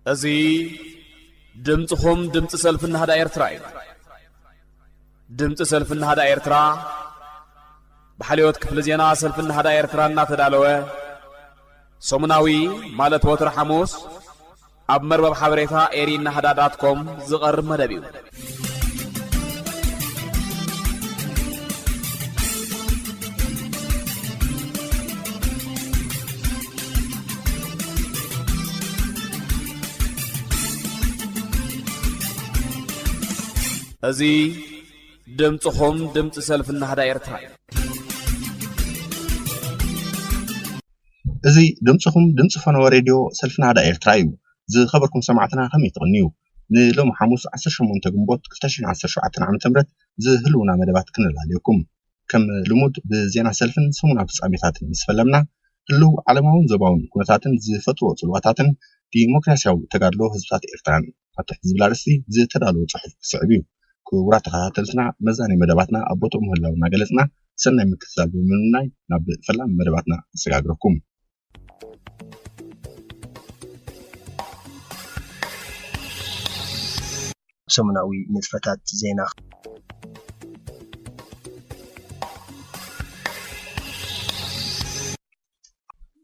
እዚ ድምፅኹም ድምፂ ሰልፊ ናህዳ ኤርትራ እዩ። ድምፂ ሰልፊ ናህዳ ኤርትራ ብሓልዮት ክፍሊ ዜና ሰልፊ ናህዳ ኤርትራ እናተዳለወ ሰሙናዊ፣ ማለት ወትሪ ሓሙስ፣ ኣብ መርበብ ሓበሬታ ኤሪ ናህዳ ዳት ኮም ዝቐርብ መደብ እዩ። እዚ ድምፅኹም ድምፂ ሰልፊ ናህዳ ኤርትራ እዩ። እዚ ድምፅኹም ድምፂ ፈነወ ሬድዮ ሰልፊ ናህዳ ኤርትራ እዩ። ዝኸበርኩም ሰማዕትና ከመይ ትቕንዩ? ንሎሚ ሓሙስ ዓሰርተ ሸሞንተ ግንቦት ክልተ ሽሕን ዓሰርተ ሸውዓተን ዓመተ ምህረት ዝህልውና መደባት ክነላልየኩም። ከም ልሙድ ብዜና ሰልፍን ሰሙናዊ ፍጻሜታትን ምስ ፈለምና፣ ህልው ዓለማውን ዞባውን ኩነታትን ዝፈጥርዎ ጽልዋታትን ዲሞክራሲያዊ ተጋድሎ ህዝብታት ኤርትራን ኣብ ትሕቲ ዝብል ኣርእስቲ ዝተዳለወ ጽሑፍ ክስዕብ እዩ። ክቡራት ተኸታተልትና፣ መዛኒ መደባትና ኣብ ቦትኡ ምህላው እናገለጽና፣ ሰናይ ምክትታል ብምምናይ ናብ ፈላሚ መደባትና ነሰጋግረኩም። ሰሙናዊ ንጥፈታት ዜና።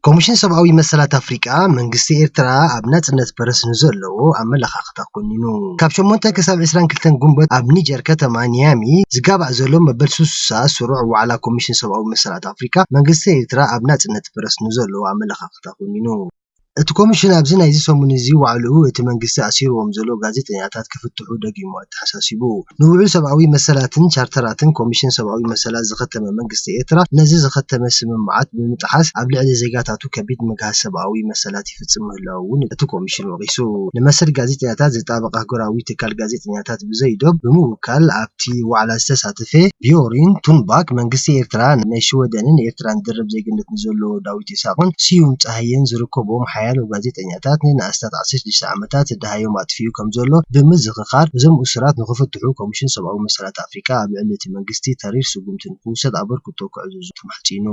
ኮሚሽን ሰብኣዊ መሰላት ኣፍሪቃ፣ መንግስቲ ኤርትራ ኣብ ናጽነት ፕረስ ንዘለዎ ኣመለኻኽታ ኮኒኑ። ካብ ሸሞንተ ክሳብ ዕስራን ክልተን ግንቦት ኣብ ኒጀር ከተማ ኒያሚ ዝጋባእ ዘሎ መበል ስሳ ስሩዕ ዋዕላ ኮሚሽን ሰብኣዊ መሰላት ኣፍሪቃ፣ መንግስቲ ኤርትራ ኣብ ናጽነት ፕረስ ንዘለዎ ኣመለኻኽታ ኮኒኑ። እቲ ኮሚሽን ኣብዚ ናይዚ ሰሙን እዚ ዋዕልኡ፣ እቲ መንግስቲ ኣሲርዎም ዘሎ ጋዜጠኛታት ክፍትሑ ደጊሙ ኣተሓሳሲቡ። ንውዕል ሰብኣዊ መሰላትን ቻርተራትን ኮሚሽን ሰብኣዊ መሰላት ዝኸተመ መንግስቲ ኤርትራ፣ ነዚ ዝኸተመ ስምምዓት ብምጥሓስ ኣብ ልዕሊ ዜጋታቱ ከቢድ ምግሃስ ሰብኣዊ መሰላት ይፍጽም ምህላዉ እውን እቲ ኮሚሽን ወቒሱ። ንመሰል ጋዜጠኛታት ዝጣበቕ ኣህጉራዊ ትካል ጋዜጠኛታት ብዘይ ዶብ ብምውካል ኣብቲ ዋዕላ ዝተሳተፈ ቢዮሪን ቱንባክ፣ መንግስቲ ኤርትራ ናይ ሽወደንን ኤርትራን ድርብ ዜግነት ንዘለዎ ዳዊት ይስሃቕን ስዩም ጸሃየን ዝርከቦም ሓያሎ ጋዜጠኛታት ንኣስታት ዓሰርተ ሽዱሽተ ዓመታት ደሃዮም ኣጥፊኡ ከም ዘሎ ብምዝኽኻር፣ እዞም እሱራት ንኽፍትሑ ኮሚሽን ሰብኣዊ መሰላት ኣፍሪቃ ኣብ ልዕሊ እቲ መንግስቲ ተሪር ስጉምቲ ንኽውሰድ ኣበርክቶ ከዕዝዙ ተማሕጺኑ።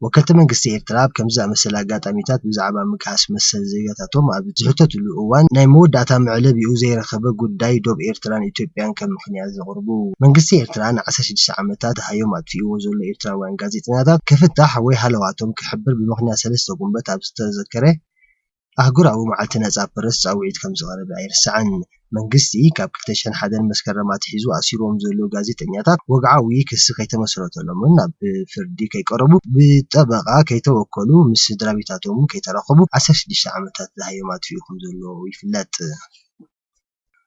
ወከልቲ መንግስቲ ኤርትራ ኣብ ከምዚ ዝኣመሰለ ኣጋጣሚታት ብዛዕባ ምግሃስ መሰል ዜጋታቶም ኣብ ዝሕተትሉ እዋን፣ ናይ መወዳእታ መዕለቢኡ ዘይረኸበ ጉዳይ ዶብ ኤርትራን ኢትዮጵያን ከም ምኽንያት ዘቕርቡ። መንግስቲ ኤርትራ ንዓሰርተ ሽዱሽተ ዓመታት ሃዮም ኣጥፊእዎ ዘሎ ኤርትራውያን ጋዜጠኛታት ክፍታሕ ወይ ሃለዋቶም ክሕብር ብምኽንያት ሰለስተ ግንቦት ኣብ ዝተዘከረ ኣህጉራዊ መዓልቲ ነጻ ፕረስ ጻውዒት ከም ዝቐረበ ኣይርሳዕን። መንግስቲ ካብ ክልተ ሽሕን ሓደን መስከረም ኣትሒዙ ኣሲርዎም ዘለዉ ጋዜጠኛታት ወግዓዊ ክሲ ከይተመስረተሎምን ናብ ፍርዲ ከይቀረቡ፣ ብጠበቓ ከይተወከሉ፣ ምስ ስድራ ቤታቶም ከይተራኸቡ ዓሰርተ ሽዱሽተ ዓመታት ደሃዮም ኣጥፊኡ ከም ዘሎ ይፍለጥ።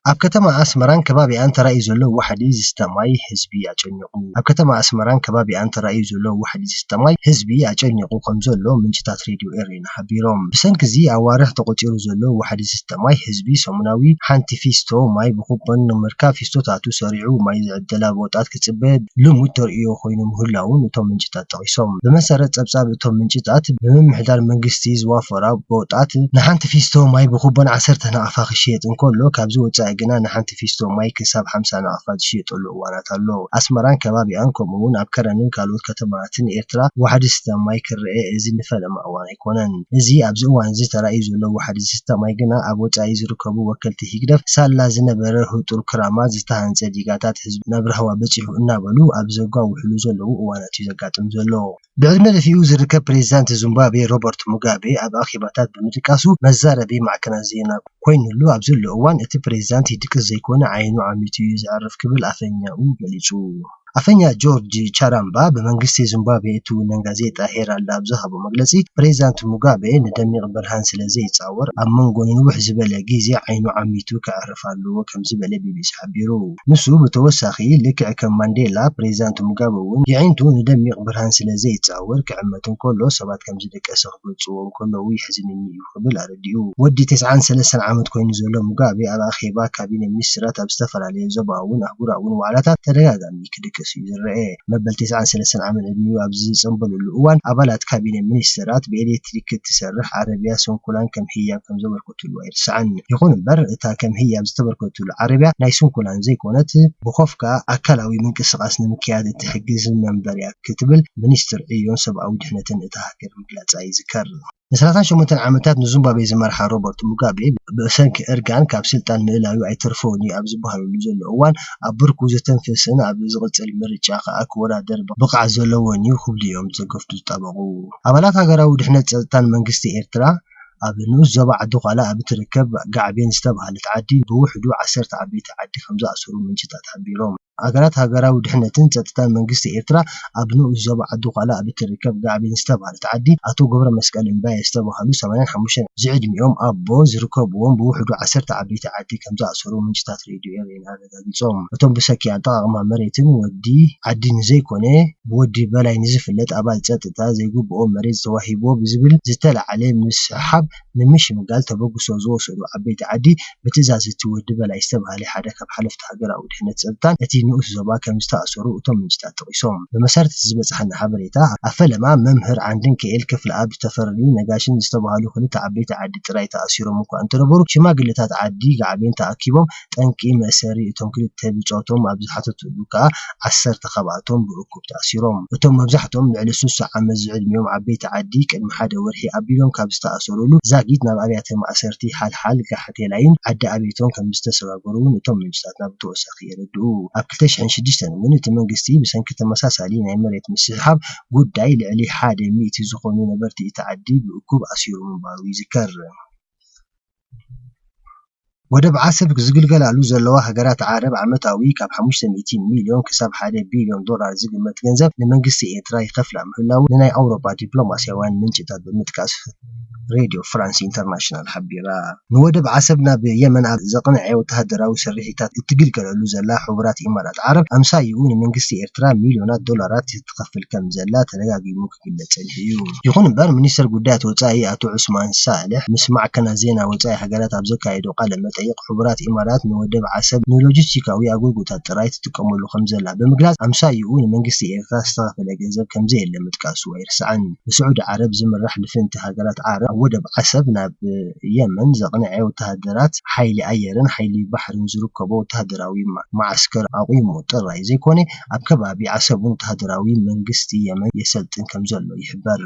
ኣብ ከተማ ኣስመራን ከባቢኣን ተራእዩ ዘሎ ዋሕዲ ዝስተ ማይ ህዝቢ ኣጨኒቑ። ኣብ ከተማ ኣስመራን ከባቢኣን ተራእዩ ዘሎ ዋሕዲ ዝስተ ማይ ህዝቢ ኣጨኒቑ ከም ዘሎ ምንጭታት ሬድዮ ኤሬና ሓቢሮም። ብሰንኪ እዚ ኣዋርሕ ተቖጺሩ ዘሎ ዋሕዲ ዝስተ ማይ ህዝቢ ሰሙናዊ ሓንቲ ፊስቶ ማይ ብኩፖን ንምርካብ ፊስቶታቱ ሰሪዑ ማይ ዝዕደላ ቦጣት ክጽበ ልሙድ ተርእዮ ኮይኑ ምህላውን እቶም ምንጭታት ጠቒሶም። ብመሰረት ጸብጻብ እቶም ምንጭታት፣ ብምምሕዳር መንግስቲ ዝዋፈራ ቦጣት ንሓንቲ ፊስቶ ማይ ብኩቦን ዓሰርተ ናቕፋ ክሽየጥ እንከሎ፣ ካብዚ ወጻኢ ግና ንሓንቲ ፊስቶ ማይ ክሳብ ሓምሳ ናቕፋ ዝሽየጠሉ እዋናት ኣሎ። ኣስመራን ከባቢኣን ከምኡ እውን ኣብ ከረንን ካልኦት ከተማታትን ኤርትራ ዋሕዲ ዝስተ ማይ ክረአ እዚ ንፈለማ እዋን ኣይኮነን። እዚ ኣብዚ እዋን እዚ ተራእዩ ዘሎ ዋሕዲ ዝስተ ማይ ግና ኣብ ወጻኢ ዝርከቡ ወከልቲ ህግደፍ ሳላ ዝነበረ ህጡር ክራማት ዝተሃንጸ ዲጋታት ህዝቢ ናብ ራህዋ በጺሑ እናበሉ ኣብ ዘጓውሕሉ ዘለዉ እዋናት እዩ ዘጋጥም ዘሎ። ብዕድመ ደፊኡ ዝርከብ ፕሬዚዳንት ዚምባብዌ ሮበርት ሙጋቤ ኣብ ኣኼባታት ብምድቃሱ መዛረቢ ማዕከናት ዜና ኮይኑሉ ኣብ ዘሎ እዋን፣ እቲ ፕሬዚዳንት ይድቅስ ዘይኮነ ዓይኑ ዓሚቱ እዩ ዘዕርፍ ክብል ኣፈኛኡ ገሊጹ። ኣፈኛ ጆርጅ ቻራምባ ብመንግስቲ ዚምባብዌ እትውነን ጋዜጣ ሄራልድ ኣብ ዝሃቦ መግለጺ፣ ፕሬዚዳንት ሙጋቤ ንደሚቕ ብርሃን ስለ ዘይጻወር ኣብ መንጎ ንንውሕ ዝበለ ግዜ ዓይኑ ዓሚቱ ከዕርፍ ኣለዎ ከም ዝበለ ቢቢሲ ሓቢሩ። ንሱ ብተወሳኺ፣ ልክዕ ከም ማንዴላ፣ ፕሬዚዳንት ሙጋበ እውን የዒንቱ ንደሚቕ ብርሃን ስለ ዘይጻወር፣ ክዕመት እንከሎ ሰባት ከም ዝደቀሰ ክገልጽዎ እንከለዉ የሕዝነኒ እዩ ክብል ኣረዲኡ። ወዲ ተስዓን ሰለስተን ዓመት ኮይኑ ዘሎ ሙጋበ ኣብ ኣኼባ ካቢነ ሚኒስትራት ኣብ ዝተፈላለየ ዞባውን ኣህጉራውን ዋዕላታት ተደጋጋሚ ክድቅስ እዩ ዝረአ። መበል ተስዓን ሰለስተን ዓመት ዕድሚኡ ኣብ ዝጸንበለሉ እዋን፣ ኣባላት ካቢነ ሚኒስትራት ብኤሌክትሪክ እትሰርሕ ዓረብያ ስንኩላን ከም ህያብ ከም ዘበርከትሉ ኣይርሳዕን። ይኹን እምበር፣ እታ ከም ህያብ ዝተበርከትሉ ዓረብያ ናይ ስንኩላን ዘይኮነት፣ ብኾፍካ ኣካላዊ ምንቅስቓስ ንምክያድ እትሕግዝ መንበር እያ ክትብል ሚኒስትር ዕዮን ሰብኣዊ ድሕነትን እታ ሃገር ምግላጻ ይዝከር። ንሰላሳን ሸሞንተን ዓመታት ንዙምባቤ ዝመርሓ ሮበርት ሙጋቤ፣ ብሰንኪ እርጋን ካብ ስልጣን ምእላዩ ኣይተርፎን እዩ ኣብ ዝበሃለሉ ዘሎ እዋን፣ ኣብ ብርኩ ዝተንፍስን ኣብ ዝቕጽል ምርጫ ከኣ ክወዳደር ብቕዓት ዘለዎን እዩ ክብሉ እዮም ዘገፍቱ ዝጠበቑ። ኣባላት ሃገራዊ ድሕነት ጸጥታን መንግስቲ ኤርትራ፣ ኣብ ንኡስ ዞባ ዓዲ ዃላ ኣብ እትርከብ ጋዕቤን ዝተባህለት ዓዲ ብውሕዱ ዓሰርተ ዓበይቲ ዓዲ ከም ዝኣሰሩ ምንጭታት ሓቢሮም። ኣካላት ሃገራዊ ድሕነትን ጸጥታን መንግስቲ ኤርትራ ኣብ ንኡስ ዞባ ዓዲ ዃላ ኣብ እትርከብ ጋዕቤን ዝተባህለት ዓዲ ኣቶ ገብረ መስቀል እምባየ ዝተባህሉ ሰማንያን ሓሙሽተን ዝዕድሚኦም ኣቦ ዝርከብዎም ብውሕዱ ዓሰርተ ዓበይቲ ዓዲ ከም ዝኣሰሩ ምንጭታት ሬድዮ ኤርትራ ኣረጋጊጾም። እቶም ብሰኪ ኣጠቓቕማ መሬትን ወዲ ዓዲ ንዘይኮነ ብወዲ በላይ ንዝፍለጥ ኣባል ጸጥታ ዘይግብኦ መሬት ዝተዋሂብዎ ብዝብል ዝተላዕለ ምስሕሓብ ንምሽምጋል ተበግሶ ዝወሰዱ ዓበይቲ ዓዲ ብትእዛዝ እቲ ወዲ በላይ ዝተባህለ ሓደ ካብ ሓለፍቲ ሃገራዊ ድሕነት ጸጥታን እቲ ንኡስ ዞባ ከም ዝተኣሰሩ እቶም ምንጭታት ጠቒሶም። ብመሰረት እቲ ዝበጽሓና ሓበሬታ፣ ኣብ ፈለማ መምህር ዓንድን ክኤል ክፍለኣብ ተፈሪ ነጋሽን ዝተባህሉ ክልተ ዓበይቲ ዓዲ ጥራይ ተኣሲሮም እኳ እንተነበሩ፣ ሽማግለታት ዓዲ ጋዕቤን ተኣኪቦም ጠንቂ መእሰሪ እቶም ክልተ ብጾቶም ኣብ ዝሓተትሉ ከኣ ዓሰርተ ካብኣቶም ብእኩብ ተኣሲሮም። እቶም መብዛሕትኦም ልዕሊ ስሳ ዓመት ዝዕድሚኦም ዓበይቲ ዓዲ ቅድሚ ሓደ ወርሒ ኣቢሎም ካብ ዝተኣሰሩሉ ዛጊት ናብ ኣብያተ ማእሰርቲ ሓልሓል፣ ጋሕቴላይን ዓዲ ኣቤቶን ከም ዝተሰጋገሩ እውን እቶም ምንጭታት ናብ ተወሳኺ የረድኡ። ኣብ ክልተ ሽሕን ሽዱሽተን እውን እቲ መንግስቲ ብሰንኪ ተመሳሳሊ ናይ መሬት ምስሕሓብ ጉዳይ ልዕሊ ሓደ ሚእቲ ዝኾኑ ነበርቲ እቲ ዓዲ ብእኩብ ኣሲሩ ምንባሩ ይዝከር። ወደብ ዓሰብ ዝግልገላሉ ዘለዋ ሃገራት ዓረብ ዓመታዊ ካብ ሓሙሽተ ሚእቲ ሚልዮን ክሳብ ሓደ ቢልዮን ዶላር ዝግመት ገንዘብ ንመንግስቲ ኤርትራ ይኸፍላ ምህላው ንናይ ኣውሮፓ ዲፕሎማስያውያን ምንጭታት ብምጥቃስ ሬድዮ ፍራንስ ኢንተርናሽናል ሓቢራ። ንወደብ ዓሰብ ናብ የመን ኣብ ዘቕንዐ ወተሃደራዊ ስርሒታት እትግልገለሉ ዘላ ሕቡራት ኢማራት ዓረብ ኣምሳይኡ ንመንግስቲ ኤርትራ ሚልዮናት ዶላራት ትኸፍል ከም ዘላ ተደጋጊሙ ክግለጽ ጸኒሑ እዩ። ይኹን እምበር፣ ሚኒስተር ጉዳያት ወጻኢ ኣቶ ዑስማን ሳልሕ ምስ ማዕከናት ዜና ወጻኢ ሃገራት ኣብ ዘካየዶ ቃለ መጠይቕ፣ ሕቡራት ኢማራት ንወደብ ዓሰብ ንሎጂስቲካዊ ኣገልግሎታት ጥራይ ትጥቀመሉ ከም ዘላ ብምግላጽ፣ ኣምሳይኡ ንመንግስቲ ኤርትራ ዝተኸፈለ ገንዘብ ከም ዘየለ ምጥቃሱ ኣይርሳዕን። ብስዑዲ ዓረብ ዝምራሕ ልፍንቲ ሃገራት ዓረብ፣ ኣብ ወደብ ዓሰብ ናብ የመን ዘቕንዐ ወተሃደራት ሓይሊ ኣየርን ሓይሊ ባሕርን ዝርከቦ ወተሃደራዊ ማ-፣ መዓስከር ኣቑሙ ጥራይ ዘይኮነ፣ ኣብ ከባቢ ዓሰብ እውን ወተሃደራዊ መንግስቲ የመን የሰልጥን ከም ዘሎ ይሕበር።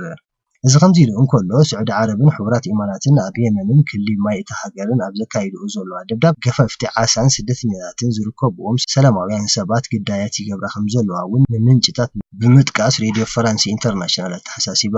እዚ ከምዚ ኢሉ እንከሎ፣ ስዑዲ ዓረብን ሕቡራት ኢማራትን ኣብ የመንን ክሊ ማይ እታ ሃገርን ኣብ ዘካይድኦ ዘለዋ ደብዳብ፣ ገፈፍቲ ዓሳን ስደተኛታትን ዝርከብዎም ሰላማውያን ሰባት ግዳያት ይገብራ ከም ዘለዋ እውን ንምንጭታት ብምጥቃስ ሬድዮ ፈረንሲ ኢንተርናሽናል ኣተሓሳሲባ።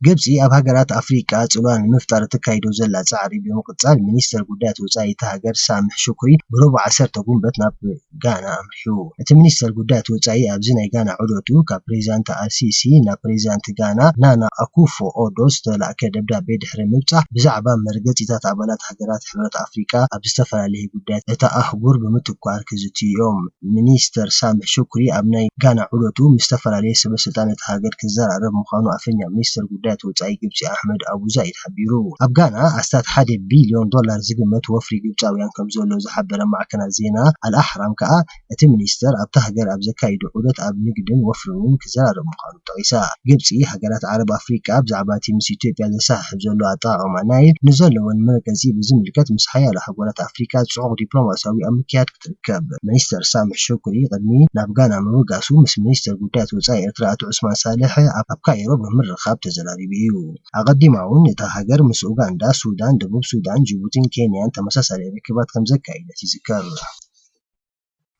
ግብጺ ኣብ ሃገራት ኣፍሪቃ ጽልዋ ንምፍጣር እተካይዶ ዘላ ጻዕሪ ብምቕጻል፣ ሚኒስተር ጉዳያት ወጻኢ እታ ሃገር ሳምሕ ሹክሪ ብረቡዕ ዓሰርተ ጉንበት ናብ ጋና ኣምሪሑ። እቲ ሚኒስተር ጉዳያት ወጻኢ ኣብዚ ናይ ጋና ዑደቱ ካብ ፕሬዚዳንት ኣልሲሲ ናብ ፕሬዚዳንት ጋና ናና ኣኩፎ ኦዶ ዝተላእከ ደብዳቤ ድሕሪ ምብጻሕ፣ ብዛዕባ መርገጺታት ኣባላት ሃገራት ሕብረት ኣፍሪቃ ኣብ ዝተፈላለየ ጉዳያት እታ ኣህጉር ብምትኳር ክዝትዩ እዮም። ሚኒስተር ሳምሕ ሹክሪ ኣብ ናይ ጋና ዑደቱ ምስ ዝተፈላለየ ሰበ ስልጣን እታ ሃገር ክዘራረብ ምዃኑ ኣፈኛ ሚኒስተር ጉዳያት ወጻኢ ግብጺ ኣሕመድ ኣቡ ዛይድ ሓቢሩ። ኣብ ጋና ኣስታት ሓደ ቢልዮን ዶላር ዝግመት ወፍሪ ግብጻውያን ከም ዘሎ ዝሓበረ ማዕከናት ዜና ኣልኣሕራም ከኣ፣ እቲ ሚኒስተር ኣብታ ሃገር ኣብ ዘካይዶ ዑደት ኣብ ንግድን ወፍርን እውን ክዘራረብ ምዃኑ ጠቒሳ። ግብጺ፣ ሃገራት ዓረብ ኣፍሪቃ ብዛዕባ እቲ ምስ ኢትዮጵያ ዘሰሓሕብ ዘሎ ኣጠቓቕማ ናይል ንዘለወን መርገጺ ብዝምልከት ምስ ሓያሎ ኣህጉራት ኣፍሪቃ ጽዑቕ ዲፕሎማስያዊ ኣብ ምክያድ ትርከብ። ሚኒስተር ሳምሕ ሹክሪ ቅድሚ ናብ ጋና ምብጋሱ ምስ ሚኒስተር ጉዳያት ወጻኢ ኤርትራ ኣቶ ዑስማን ሳልሕ ኣብ፣ ኣብ ካይሮ ብምርኻብ ተዘራሪቡ እዩ። ኣቐዲማ እውን እታ ሃገር ምስ ኡጋንዳ፣ ሱዳን፣ ደቡብ ሱዳን፣ ጅቡቲን ኬንያን ተመሳሳሊ ርክባት ከም ዘካየደት ይዝከር።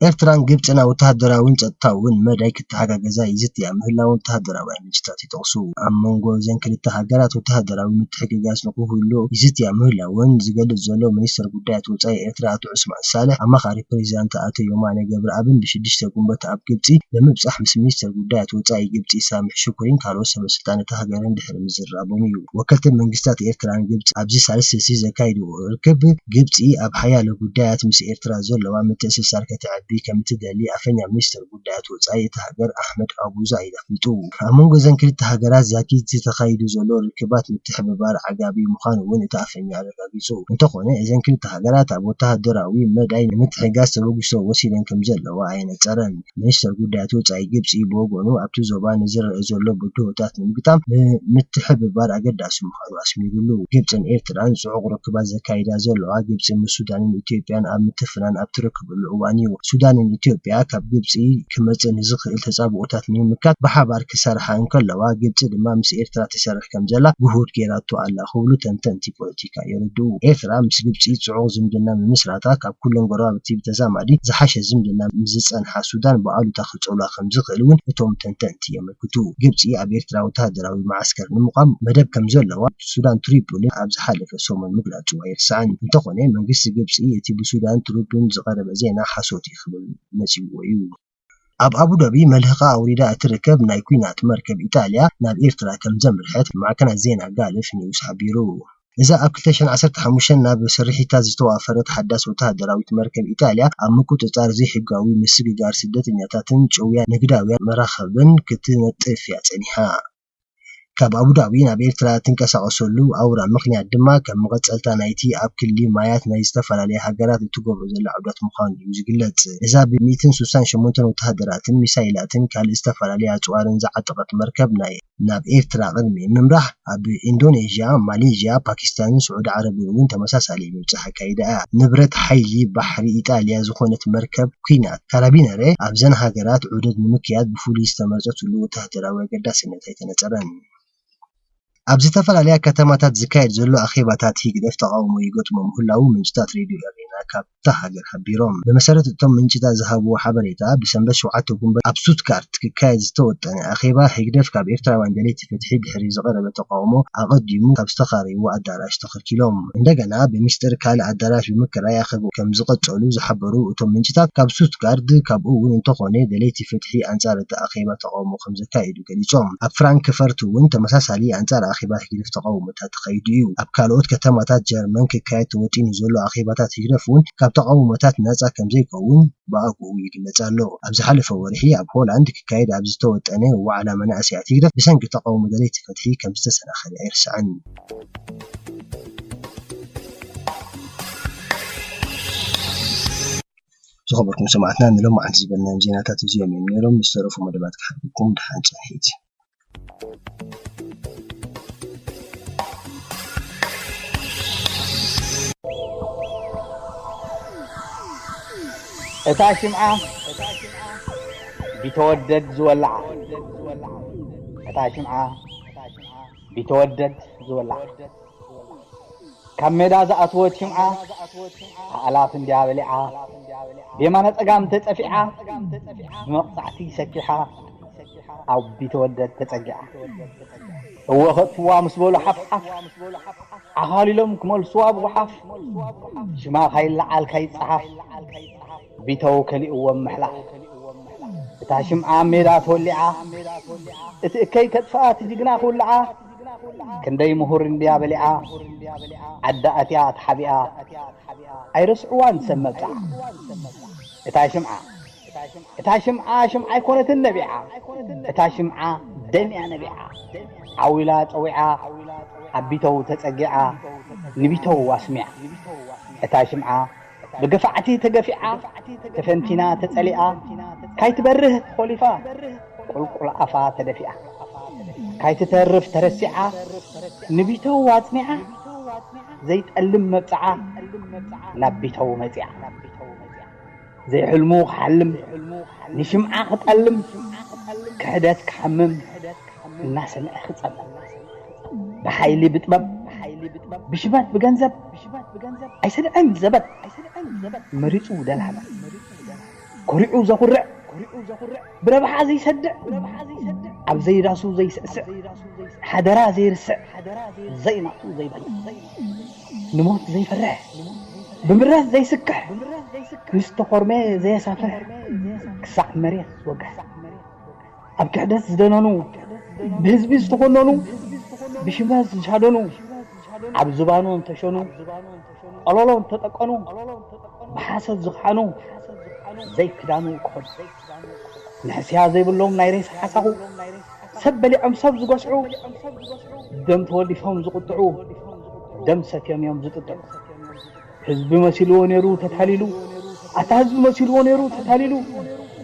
ኤርትራን ግብጽን ኣብ ወተሃደራውን ጸጥታውን መዳይ ክተሓጋገዛ ይዝትያ ምህላወን ወተሃደራውያን ምንጭታት ይጠቕሱ። ኣብ መንጎ እዘን ክልተ ሃገራት ወተሃደራዊ ምትሕግጋዝ ንክህሉ ይዝትያ ምህላወን ዝገልጽ ዘሎ ሚኒስተር ጉዳያት ወጻኢ ኤርትራ ኣቶ ዑስማን ሳልሕ፣ ኣማኻሪ ፕሬዚዳንት ኣቶ የማነ ገብረኣብን ብሽዱሽተ ጉንበት ኣብ ግብጺ ብምብጻሕ ምስ ሚኒስተር ጉዳያት ወጻኢ ግብጺ ሳምሕ ሹክሪን ካልኦት ሰበ ስልጣን እታ ሃገርን ድሕሪ ምዝርራቦም እዩ። ወከልቲ መንግስታት ኤርትራን ግብጺ ኣብዚ ሳልስቲ ዘካይድዎ ርክብ፣ ግብጺ ኣብ ሓያሎ ጉዳያት ምስ ኤርትራ ዘለዋ ምትእስሳር ከተዕቢ ከም እትደሊ ኣፈኛ ሚኒስተር ጉዳያት ወጻኢ እታ ሃገር ኣሕመድ ኣቡ ዛይድ ኣፍሊጡ። ኣብ መንጎ እዘን ክልተ ሃገራት ዛጊት ተኻይዱ ዘሎ ርክባት ምትሕብባር ዓጋቢ ምዃኑ እውን እቲ ኣፈኛ ኣረጋጊጹ። እንተኾነ፣ እዘን ክልተ ሃገራት ኣብ ወተሃደራዊ መዳይ ንምትሕግጋዝ ተበግሶ ወሲደን ከም ዘለዋ ኣየነጸረን። ሚኒስተር ጉዳያት ወጻኢ ግብጺ ብወገኑ፣ ኣብቲ ዞባ ንዝረአ ዘሎ ብድሆታት ንምግጣም ም-፣ ምትሕብባር ኣገዳሲ ምዃኑ ኣስሚሩሉ። ግብጽን ኤርትራን ጽዑቕ ርክባት ዘካይዳ ዘለዋ ግብጺ ምስ ሱዳንን ኢትዮጵያን ኣብ ምትፍናን ኣብ ትርከበሉ እዋን እዩ። ሱዳንን ኢትዮጵያ ካብ ግብጺ ክመጽእ ንዝኽእል ተጻብኦታት ንምምካት ብሓባር ክሰርሓ እንከለዋ፣ ግብጺ ድማ ምስ ኤርትራ ትሰርሕ ከም ዘላ ግሁድ ጌራቶ ኣላ ክብሉ ተንተንቲ ፖለቲካ የረድኡ። ኤርትራ ምስ ግብጺ ጽዑቕ ዝምድና ምምስራታ ካብ ኩለን ጎረባብቲ ብተዛማዲ ዝሓሸ ዝምድና ምስ ዝጸንሓ ሱዳን ብኣሉታ ክጸልዋ ከም ዝኽእል እውን እቶም ተንተንቲ የመልክቱ። ግብጺ ኣብ ኤርትራ ወተሃደራዊ መዓስከር ንምቋም መደብ ከም ዘለዋ ሱዳን ትሪፖሊ ኣብ ዝሓለፈ ሰሙን ምግላጹ ኣይርሳዕን። እንተኾነ መንግስቲ ግብጺ እቲ ብሱዳን ትሪፖሊ ዝቐረበ ዜና ሓሶት እዩ ክብል ነጺግዎ እዩ። ኣብ ኣቡዳቢ መልህቓ ኣውሪዳ እትርከብ ናይ ኲናት መርከብ ኢጣልያ ናብ ኤርትራ ከም ዘምርሐት ማዕከናት ዜና ጋልፍ ኒውስ ሓቢሩ። እዛ ኣብ ክልተ ሽሕን ዓሰርተ ሓሙሽተን ናብ ስርሒታ ዝተዋፈረት ሓዳስ ወተሃደራዊት መርከብ ኢጣልያ ኣብ ምቁጽጻር ዘይሕጋዊ ምስግጋር ስደተኛታትን ጭውያ ንግዳውያን መራኽብን ክትነጥፍ እያ ጸኒሓ። ካብ ኣቡዳቢ ናብ ኤርትራ እትንቀሳቐሰሉ ኣውራ ምኽንያት ድማ ከም መቐጸልታ ናይቲ ኣብ ክሊ ማያት ናይ ዝተፈላለያ ሃገራት እትገብሮ ዘላ ዑደት ምዃኑ እዩ ዝግለጽ። እዛ ብሚእትን ስሳን ሸሞንተን ወተሃደራትን ሚሳይላትን ካልእ ዝተፈላለያ ኣጽዋርን ዝዓጠቐት መርከብ ናይ ናብ ኤርትራ ቅድሚ ምምራሕ ኣብ ኢንዶኔዥያ፣ ማሌዥያ፣ ፓኪስታንን ስዑዲ ዓረብን እውን ተመሳሳሊ ምብጻሕ ኣካይዳ እያ። ንብረት ሓይሊ ባሕሪ ኢጣልያ ዝኾነት መርከብ ኲናት ካራቢነሬ ኣብዘን ሃገራት ዑደት ንምክያድ ብፍሉይ ዝተመርጸትሉ ወተሃደራዊ ኣገዳስነት ኣይተነጸረን። ኣብ ዝተፈላለያ ከተማታት ዝካየድ ዘሎ ኣኼባታት ህግደፍ ተቓውሞ ይገጥሞ ምህላዉ ምንጭታት ሬድዮ ኤሬና ካብታ ሃገር ሓቢሮም። ብመሰረት እቶም ምንጭታት ዝሃብዎ ሓበሬታ፣ ብሰንበት ሸውዓተ ጉንበት ኣብ ስቱትጋርት ክካየድ ዝተወጠነ ኣኼባ ህግደፍ ካብ ኤርትራውያን ደለይቲ ፍትሒ ድሕሪ ዝቐረበ ተቓውሞ ኣቐዲሙ ካብ ዝተኻረይዎ ኣዳራሽ ተኸልኪሎም እንደገና ብሚስጥር ካልእ ኣዳራሽ ብምክራይ ኣኼባኡ ከም ዝቐጸሉ ዝሓበሩ እቶም ምንጭታት ካብ ስቱትጋርት፣ ካብኡ እውን እንተኾነ ደለይቲ ፍትሒ ኣንጻር እቲ ኣኼባ ተቓውሞ ከም ዘካየዱ ገሊጾም። ኣብ ፍራንክፈርት እውን ተመሳሳሊ ኣንጻር ኣኼባ ህግደፍ ተቓውሞታት ተኻይዱ እዩ። ኣብ ካልኦት ከተማታት ጀርመን ክካየድ ተወጢኑ ዘሎ ኣኼባታት ህግደፍ እውን ካብ ተቓውሞታት ነጻ ከም ዘይከውን ብኣግኡ ይግለጽ ኣሎ። ኣብ ዝሓለፈ ወርሒ ኣብ ሆላንድ ክካየድ ኣብ ዝተወጠነ ዋዕላ መናእሰያት ህግደፍ ብሰንኪ ተቓውሞ ደለይቲ ፍትሒ ከም ዝተሰናኸለ ኣይርሳዕን። ዝኸበርኩም ሰማዕትና ንሎማዓንቲ ዝበልናዮም ዜናታት እዚኦም እዮም ነይሮም። ዝተረፉ መደባት ክሓልፈኩም ድሓን ጸንሒት። እታ ሽምዓ ቢተወደድ ዝወልዓ፣ እታ ሽምዓ ቢተወደድ ዝወልዓ፣ ካብ ሜዳ ዝኣትወት ሽምዓ ኣእላፍ እንድያ በሊዓ፣ ብየማነ ጸጋም ተጸፊዓ፣ ብመቕጻዕቲ ሰኪሓ፣ ኣብ ቢተወደድ ተጸጊዓ። እወ ከጥፍዋ ምስ በሉ ሓፍሓፍ፣ ዓኻሊሎም ክመልስዋ ብጓሓፍ፣ ሽማ ካይለዓል ካይጸሓፍ፣ ቢተው ከሊእዎም ምሕላፍ። እታ ሽምዓ ኣብ ሜዳ ተወሊዓ፣ እቲ እከይ ከጥፍኣ እቲ ጅግና ክውልዓ፣ ክንደይ ምሁር እንድያ በሊዓ፣ ዓዲ ኣትያ ተሓቢኣ፣ ኣይረስዕዋን ሰብ መብጽዓ። እታ ሽምዓ፣ እታ ሽምዓ ሽምዓ ኣይኮነትን ነቢዓ፣ እታ ሽምዓ ደም እያ ነቢዓ። ዓው ኢላ ጸዊዓ፣ ኣብ ቢተው ተጸጊዓ፣ ንቢተው ኣስሚዓ። እታ ሽምዓ ብገፋዕቲ ተገፊዓ፣ ተፈንቲና ተጸሊኣ፣ ካይትበርህ ተኾሊፋ፣ ቁልቁል ኣፋ ተደፊኣ። ካይትተርፍ ተረሲዓ፣ ንቢተው ኣጽኒዓ፣ ዘይጠልም መብጽዓ፣ ናብ ቢተው መጺዓ። ዘይሕልሙ ክሓልም፣ ንሽምዓ ክጠልም፣ ክሕደት ክሓምም፣ እናሰምዐ ክጸምም። ብሓይሊ ብጥበብ፣ ብሽመት ብገንዘብ፣ ኣይሰድዐን ዘበት፣ መሪጹ ደላመ። ኮሪዑ ዘኹርዕ፣ ብረብሓ ዘይሰድዕ፣ ኣብ ዘይዳሱ ዘይስዕስዕ፣ ሓደራ ዘይርስዕ፣ ዘይናቱ ዘይበልዕ፣ ንሞት ዘይፈርሕ፣ ብምረት ዘይስክሕ፣ ምስ ተኾርመ ዘየሳፍሕ፣ ክሳዕ መሬት ዝወግሕ። ኣብ ክሕደት ዝደነኑ፣ ብህዝቢ ዝተኾነኑ፣ ብሽመት ዝሻደኑ፣ ኣብ ዝባኑ እንተሸኑ፣ ቀለሎ እንተጠቀኑ፣ ብሓሰት ዝኽሓኑ፣ ዘይክዳኑ ክኸዱ። ንሕስያ ዘይብሎም ናይ ሬሳ ሓሳኹ፣ ሰብ በሊዖም ሰብ ዝጎስዑ፣ ደም ተወሊፎም ዝቕጥዑ፣ ደም ሰትዮም እዮም ዝጥጥዑ። ህዝቢ መሲልዎ ነይሩ ተታሊሉ፣ ኣታ ህዝቢ መሲልዎ ነይሩ ተታሊሉ፣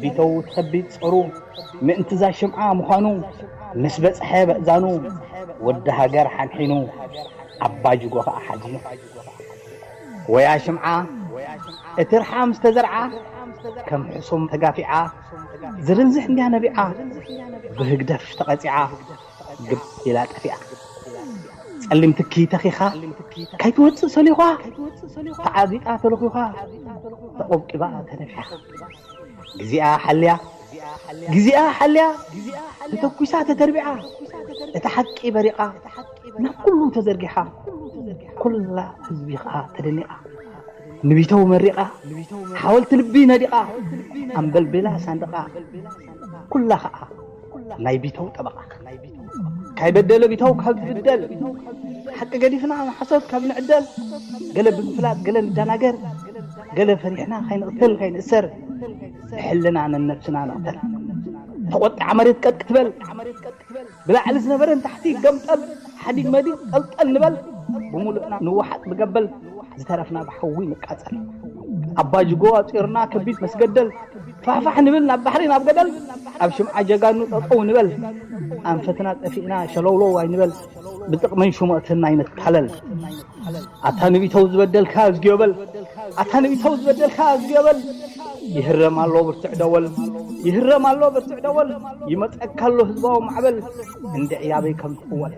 ቢተው ተኸቢድ ጸሩ፣ ምእንቲ እዛ ሽምዓ ምዃኑ፣ ምስ በጽሐ በእዛኑ፣ ወዲ ሃገር ሓንሒኑ፣ ኣባ ጅጎ ኸኣ ሓዚኑ። ወያ ሽምዓ፣ እቲ ርሓ ምስ ተዘርዓ፣ ከም ሕሱም ተጋፊዓ፣ ዝርንዝሕ እንድያ ነቢዓ፣ ብህግደፍ ተቐጺዓ፣ ግብ ኢላ ጠፊኣ። ጸሊም ትኪ ተኺኻ፣ ካይትወጽእ ሰሊዃ፣ ተዓዚጣ ተለኺኻ፣ ተቖብቂባ ተነፊሓ። ግዜኣ ሓልያ፣ ግዜኣ ሓልያ፣ ተተኲሳ ተተርቢዓ፣ እታ ሓቂ በሪቓ፣ ናብ ኩሉ ተዘርጊሓ፣ ኩላ ህዝቢ ኸኣ ተደኒቓ። ንቢተው መሪቓ፣ ሓወልቲ ልቢ ነዲቓ፣ ኣምበልቤላ ሳንድቓ፣ ኩላ ኸኣ ናይ ቢተው ጠበቓ። ካይበደለ ቢተው ካብ ዝብደል፣ ሓቂ ገዲፍና ንሓሶት ካብ ንዕደል፣ ገለ ብምፍላጥ ገለ ንደናገር፣ ገለ ፈሪሕና ካይንቕተል ካይንእሰር፣ ብሕልና ነነብስና ንቕተል። ተቖጢዓ መሬት ቀጥ ክትበል፣ ብላዕሊ ዝነበረ ንታሕቲ ገምጠል፣ ሓዲግ መዲግ ጠልጠል ንበል፣ ብምሉእና ንወሓጥ ብገበል፣ ዝተረፍና ብሓዊ ንቃጸል። ኣባ ጅጎ ኣጺርና ከቢድ መስገደል፣ ፋሕፋሕ ንብል ናብ ባሕሪ ናብ ገደል፣ ኣብ ሽምዓ ጀጋኑ ጠጠው ንበል፣ ኣንፈትና ጠፊእና ሸለውለው ኣይንበል፣ ብጥቕምን ሽሞትን ኣይንታለል። ኣታ ንቢተው ዝበደልካ እዝግዮ በል፣ ኣታ ንቢተው ዝበደልካ እዝግዮ በል። ይህረም ኣሎ ብርትዕ ደወል፣ ይህረም ኣሎ ብርትዕ ደወል፣ ይመጸካ ኣሎ ህዝባዊ ማዕበል፣ እንድዒ ኣበይ ከም ትቕወል።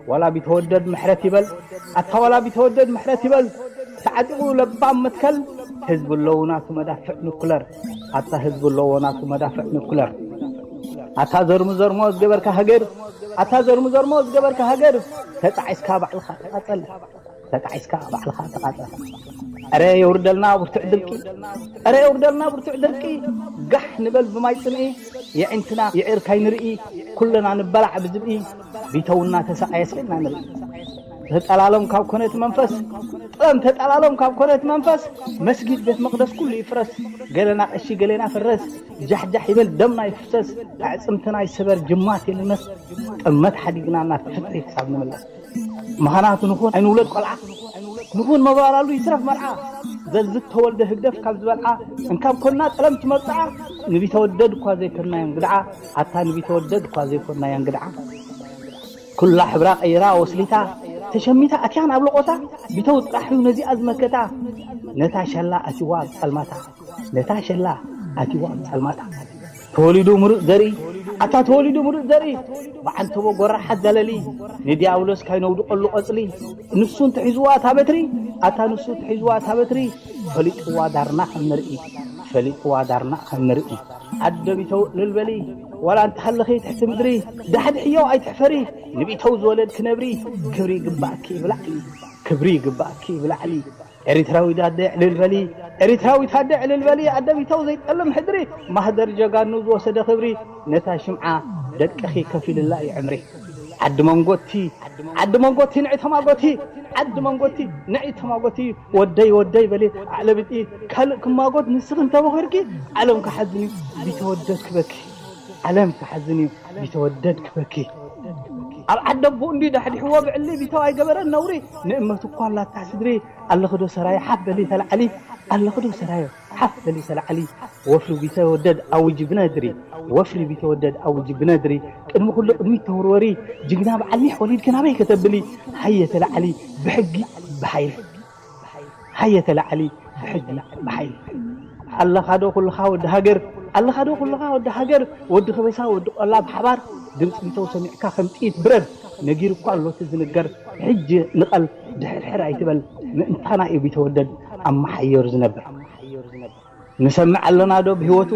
ዋላ ቢተወደድ ምሕረት ይበል፣ ኣታ ዋላ ቢተወደድ ምሕረት ይበል። ተዓጢቑ ለባም መትከል፣ ህዝቢ ኣለዉ ናቱ መዳፍዕ ኑክለር፣ ኣታ ህዝቢ ኣለዎ ናቱ መዳፍዕ ኑክለር። ኣታ ዘርሙ ዘርሞ ዝገበርካ ሃገር፣ ኣታ ዘርሙ ዘርሞ ዝገበርካ ሃገር፣ ተጣዒስካ ባዕልኻ ተቓጸል፣ ተጣዒስካ ባዕልኻ ተቓጸል። እረ የውርደልና ብርቱዕ ድርቂ፣ እረ የውርደልና ብርቱዕ ድርቂ፣ ጋሕ ንበል ብማይ ጽምኢ፣ የዒንትና ይዕር ካይንርኢ፣ ኩልና ንበላዕ ብዝብኢ፣ ቢተውና ተሰኣየ ስቕ ኢልና ንርኢ። ተጠላሎም ካብ ኮነ እቲ መንፈስ፣ ጥለም ተጠላሎም ካብ ኮነ እቲ መንፈስ፣ መስጊድ ቤት መቕደስ ኩሉ ይፍረስ፣ ገለና ቀሺ ገሌና ፍረስ፣ ጃሕጃሕ ይበል ደምና ይፍሰስ፣ ኣዕጽምትና ይሰበር ጅማት ይልመስ፣ ጥልመት ሓዲግና ናብ ፍትሒ ክሳብ ንምለስ። ምኽንያቱ ንኹን ኣይንውለድ ቆልዓ፣ ንኹን መባላሉ ይትረፍ መርዓ፣ ዘዝተወልደ ህግደፍ ካብ ዝበልዓ፣ እንካብ ኮና ጠለም ትመርጽዓ፣ ንቢተወደድ እኳ ዘይኮንናዮ እንግድዓ፣ ኣታ ንቢተወደድ እኳ ዘይኮንናዮ እንግድዓ። ኩላ ሕብራ ቀይራ ወስሊታ፣ ተሸሚታ ኣትያ ናብ ለቖታ፣ ቢተው ጥራሕ እዩ ነዚኣ ዝመከታ። ነታ ሸላ ኣትዋ ኣብ ጸልማታ፣ ነታ ሸላ ኣትዋ ኣብ ጸልማታ። ተወሊዱ ምሩጽ ዘርኢ፣ ኣታ ተወሊዱ ምሩጽ ዘርኢ፣ ብዓንተቦ ጎራሓት ዘለሊ፣ ንዲያብሎስ ካይነውድቐሉ ቐጽሊ፣ ንሱ እንተሒዝዋ እታ በትሪ፣ ኣታ ንሱ እንተሒዝዋ እታ በትሪ፣ ፈሊጥዋ ዳርና ከም ንርኢ፣ ፈሊጥዋ ዳርና ከም ንርኢ። ኣደ ቢተው እልል በሊ፣ ዋላ እንተሃለኺ ትሕቲ ምድሪ፣ ዳሕድሕዮ ኣይትሕፈሪ፣ ንቢተው ዝወለድኪ ነብሪ፣ ክብሪ ይግባእኪ ብላዕሊ፣ ክብሪ ይግባእኪ ብላዕሊ። ኤሪትራዊት ኣደ ዕልል በሊ፣ ኤሪትራዊት ኣደ ዕልል በሊ፣ ኣደ ቢተው ዘይጠልም ሕድሪ፣ ማህደር ጀጋኑ ዝወሰደ ክብሪ፣ ነታ ሽምዓ ደቅኺ ከፊልላ እዩ ዕምሪ። ዓዲ መንጎቲ፣ ዓዲ መንጎቲ ንዒ ተማጎቲ፣ ዓዲ መንጎቲ ንዒ ተማጎቲ፣ ወደይ ወደይ በሊ ኣዕለብጢ፣ ካልእ ክማጎት ንስኺ እንተበኺርኪ፣ ዓለም ክሓዝን እዩ ቢተወደድ ክበኪ፣ ዓለም ክሓዝን እዩ ቢተወደድ ክበኪ። ኣብ ዓዲ ኣቦኡ እንዲ ዳሕዲሕዎ ብዕሊ ቢተው ኣይገበረን ነውሪ፣ ንእመቱ እኳ ኣላታ ስድሪ፣ ኣለኽዶ ሰራየ ሓፍ በሊ ተላዕሊ፣ ኣለኽዶ ሰራየ ሓፍ በሊ ተላዕሊ፣ ወፍሪ ቢተወደድ ኣውጂ ብነድሪ፣ ወፍሪ ቢተወደድ ኣውጂ ብነድሪ፣ ቅድሚ ኩሉ ቅድሚት ተወርወሪ፣ ጅግና በዓል ኒሕ ወሊድኪ ናበይ ከተብሊ፣ ሃየ ተላዕሊ ብሕጊ ብሓይሊ፣ ሃየ ተላዕሊ ብሕጊ ብሓይሊ። ኣለኻዶ ኩልኻ ወዲ ሃገር፣ ኣለኻዶ ኩልኻ ወዲ ሃገር፣ ወዲ ከበሳ ወዲ ቆላ ብሓባር፣ ድምፂ ቢተው ሰሚዕካ ከም ጥይት ብረር፣ ነጊሩ እኳ ኣሎ እቲ ዝንገር፣ ሕጂ ንቐል ድሕርሕር ኣይትበል፣ ምእንታና እዩ ቢተወደድ ኣብ መሓየሩ ዝነብር። ንሰምዕ ኣለና ዶ ብህይወቱ?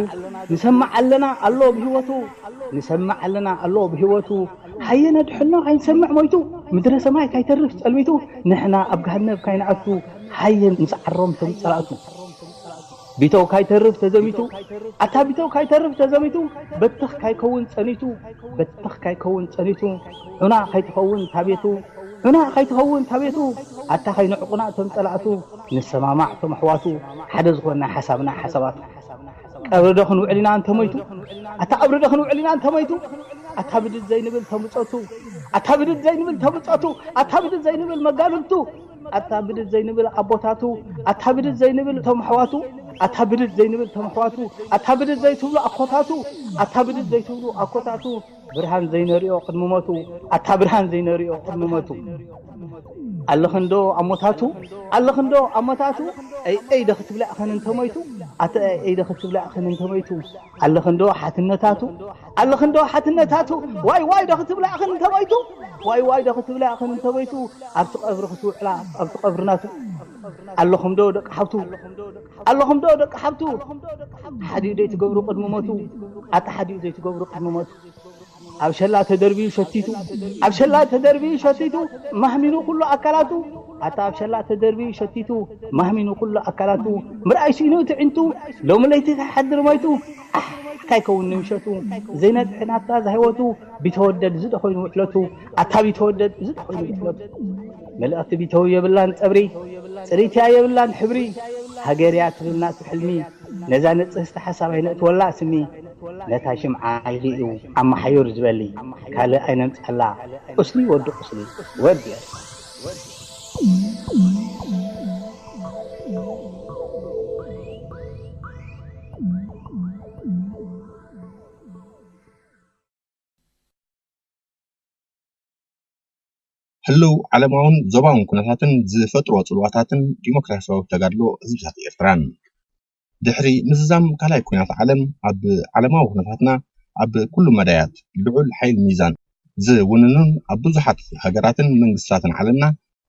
ንሰምዕ ኣለና ኣሎ ብህይወቱ? ንሰምዕ ኣለና ኣሎ ብህይወቱ? ሃየ ነድሕኖ ካይንሰምዕ ሞይቱ፣ ምድረ ሰማይ ካይተርፍ ጸልሚቱ፣ ንሕና ኣብ ገሃነብ ካይንኣቱ፣ ሃየ ንስዓሮም ቶም ጸላእቱ። ቢተው ካይተርፍ ተዘሚቱ፣ ኣታ ቢተው ካይተርፍ ተዘሚቱ፣ በትኽ ካይከውን ጸኒቱ፣ በትኽ ካይከውን ጸኒቱ፣ ዑና ካይትኸውን ታቤቱ፣ ዑና ካይትኸውን ታቤቱ፣ ኣታ ካይንዕቁና ቶም ጸላእቱ፣ ንሰማማዕ ቶም ኣሕዋቱ፣ ሓደ ዝኾንና ሓሳብና ሓሳባቱ። ቀብሪ ዶ ክንውዕል ኢና እንተሞይቱ? ኣታ ቀብሪ ዶ ክንውዕል ኢና እንተሞይቱ? ኣታ ብድድ ዘይንብል ተምጸቱ፣ ኣታ ብድድ ዘይንብል ተምጸቱ፣ ኣታ ብድድ ዘይንብል መጋልብቱ፣ ኣታ ብድድ ዘይንብል ኣቦታቱ፣ ኣታ ብድድ ዘይንብል ቶም ኣሕዋቱ፣ ኣታ ብድድ ዘይንብል ቶም ኣሕዋቱ፣ ኣታ ብድድ ዘይትብሉ ኣኮታቱ፣ ኣታ ብድድ ዘይትብሉ ኣኮታቱ፣ ብርሃን ዘይነሪኦ ቅድሚ ሞቱ ኣታ ብርሃን ዘይነሪኦ ቅድሚ ሞቱ ኣለኽንዶ ኣሞታቱ ኣለኽንዶ ኣሞታቱ ኣይ ኣይ ዶ ክትብላ እኽን እንተሞይቱ ኣታ ኣይ ኣይ ዶ ክትብላ እኽን እንተሞይቱ ኣለኽንዶ ሓትነታቱ ኣለኽንዶ ሓትነታቱ ዋይ ዋይ ዶ ክትብላ እኽን እንተሞይቱ ዋይ ዋይ ዶ ክትብላ እኽን እንተሞይቱ ኣብቲ ቀብሪ ክትውዕላ ኣብቲ ቀብርናቱ ኣለኹም ዶ ደቂ ሓብቱ ኣለኹም ዶ ደቂ ሓብቱ ሓዲኡ ዘይትገብሩ ቅድሚ ሞቱ ኣታ ሓዲኡ ዘይትገብሩ ቅድሚ ሞቱ ኣብ ሸላ ተደርቢዩ ሸቲቱ ኣብ ሸላ ተደርቢዩ ሸቲቱ ማህሚኑ ኩሉ ኣካላቱ ኣታ ኣብ ሸላ ተደርቢዩ ሸቲቱ ማህሚኑ ኩሉ ኣካላቱ ምርኣይ ስኢኑ ትዕንቱ ሎሚ ለይቲ ተሓድር ሞይቱ ኣሕ እንታይ ከውን ንምሸቱ ዘይነጥሒ ናታ ዝህይወቱ ቢተወደድ ዝደኾይኑ ውዕለቱ ኣታ ቢተወደድ ዝደኾይኑ ውዕለቱ መልእኽቲ ቢተው የብላን ጸብሪ ጽሪትያ የብላን ሕብሪ ሃገርያ ትብል ናቱ ሕልሚ ነዛ ንጽህስቲ ሓሳብ ኣይነእትወላ ስሚ ነታ ሽምዓ ኢሉ እዩ ኣመሓዩር ዝበሊ ካልእ ኣይነምጸላ ቁስሊ ወዲ ቁስሊ ወዲ ህልው ዓለማውን ዞባውን ኩነታትን ዝፈጥሮ ጽልዋታትን ዲሞክራሲያዊ ተጋድሎ ህዝብታት ኤርትራን። ድሕሪ ምዝዛም ካልኣይ ኲናት ዓለም ኣብ ዓለማዊ ኩነታትና ኣብ ኩሉ መዳያት ልዑል ሓይል ሚዛን ዝውንኑን ኣብ ብዙሓት ሃገራትን መንግስታትን ዓለምና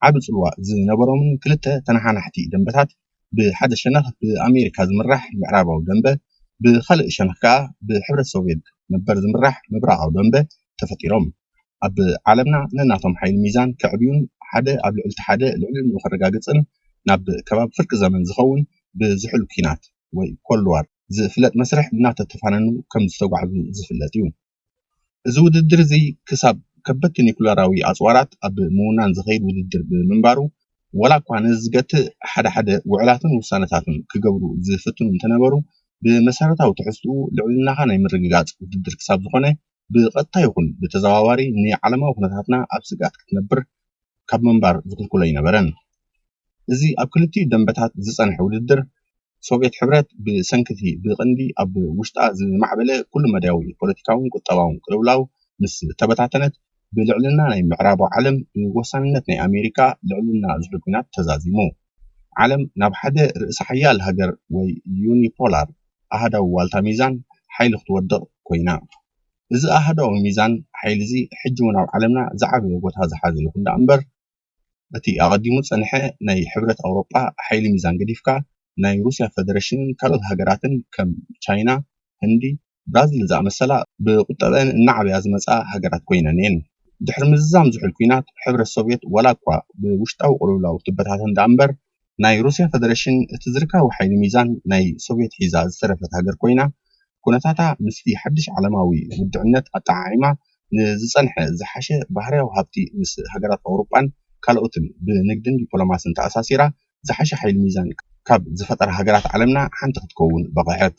ዓቢ ጽልዋ ዝነበሮምን ክልተ ተነሓናሕቲ ደንበታት ብሓደ ሸነኽ ብኣሜሪካ ዝምራሕ ምዕራባዊ ደንበ ብኻልእ ሸነኽ ከኣ ብሕብረት ሶቭየት ነበር ዝምራሕ ምብራቓዊ ደንበ ተፈጢሮም። ኣብ ዓለምና ነናቶም ሓይሊ ሚዛን ከዕብዩን ሓደ ኣብ ልዕሊ ሓደ ልዕልንኡ ከረጋግጽን ናብ ከባቢ ፍርቂ ዘመን ዝኸውን ብዝሑል ኲናት ወይ ኮልድ ዋር ዝፍለጥ መስርሕ እናተተፋነኑ ከም ዝተጓዕዙ ዝፍለጥ እዩ። እዚ ውድድር እዚ ክሳብ ከበድቲ ኒኩለራዊ ኣጽዋራት ኣብ ምውናን ዝኸይድ ውድድር ብምንባሩ፣ ዋላ እኳ ነዚ ዝገትእ ሓደ ሓደ ውዕላትን ውሳነታትን ክገብሩ ዝፍትኑ እንተነበሩ፣ ብመሰረታዊ ትሕዝትኡ ልዕልናኻ ናይ ምርግጋጽ ውድድር ክሳብ ዝኾነ፣ ብቐጥታ ይኹን ብተዘዋዋሪ ንዓለማዊ ኩነታትና ኣብ ስግኣት ክትነብር ካብ ምንባር ዝኽልክሎ ኣይነበረን። እዚ ኣብ ክልቲኡ ደንበታት ዝጸንሐ ውድድር፣ ሶቭየት ሕብረት ብሰንኪ እቲ ብቐንዲ ኣብ ውሽጣ ዝማዕበለ ኩሉ መዳያዊ ፖለቲካውን ቁጠባውን ቅልውላው ምስ ተበታተነት፣ ብልዕልና ናይ ምዕራባዊ ዓለም ብወሳንነት ናይ ኣሜሪካ ልዕልና ዝሑል ኲናት ተዛዚሙ። ዓለም ናብ ሓደ ርእሰ ሓያል ሃገር ወይ ዩኒፖላር ኣሃዳዊ ዋልታ ሚዛን ሓይሊ ክትወድቕ ኮይና። እዚ ኣሃዳዊ ሚዛን ሓይሊ እዚ ሕጂ እውን ኣብ ዓለምና ዝዓበየ ቦታ ዝሓዘ ይኹን ደኣ እምበር፣ እቲ ኣቐዲሙ ዝጸንሐ ናይ ሕብረት ኣውሮጳ ሓይሊ ሚዛን ገዲፍካ፣ ናይ ሩስያ ፈደረሽንን ካልኦት ሃገራትን ከም ቻይና፣ ህንዲ፣ ብራዚል ዝኣመሰላ ብቁጠበአን እናዓበያ ዝመጻ ሃገራት ኮይነን እየን። ድሕሪ ምዝዛም ዝሑል ኲናት፣ ሕብረት ሶቭየት ዋላ እኳ ብውሽጣዊ ቅልውላው ትበታተን ደኣ እምበር፣ ናይ ሩስያ ፈደረሽን እቲ ዝርካቡ ሓይሊ ሚዛን ናይ ሶቭየት ሒዛ ዝተረፈት ሃገር ኮይና፣ ኩነታታ ምስቲ ሓድሽ ዓለማዊ ውድዕነት ኣጠዓዒማ ንዝጸንሐ ዝሓሸ ባህርያዊ ሃብቲ ምስ ሃገራት ኣውሮጳን ካልኦትን ብንግድን ዲፕሎማስን ተኣሳሲራ ዝሓሸ ሓይሊ ሚዛን ካብ ዝፈጠራ ሃገራት ዓለምና ሓንቲ ክትከውን በቐዐት።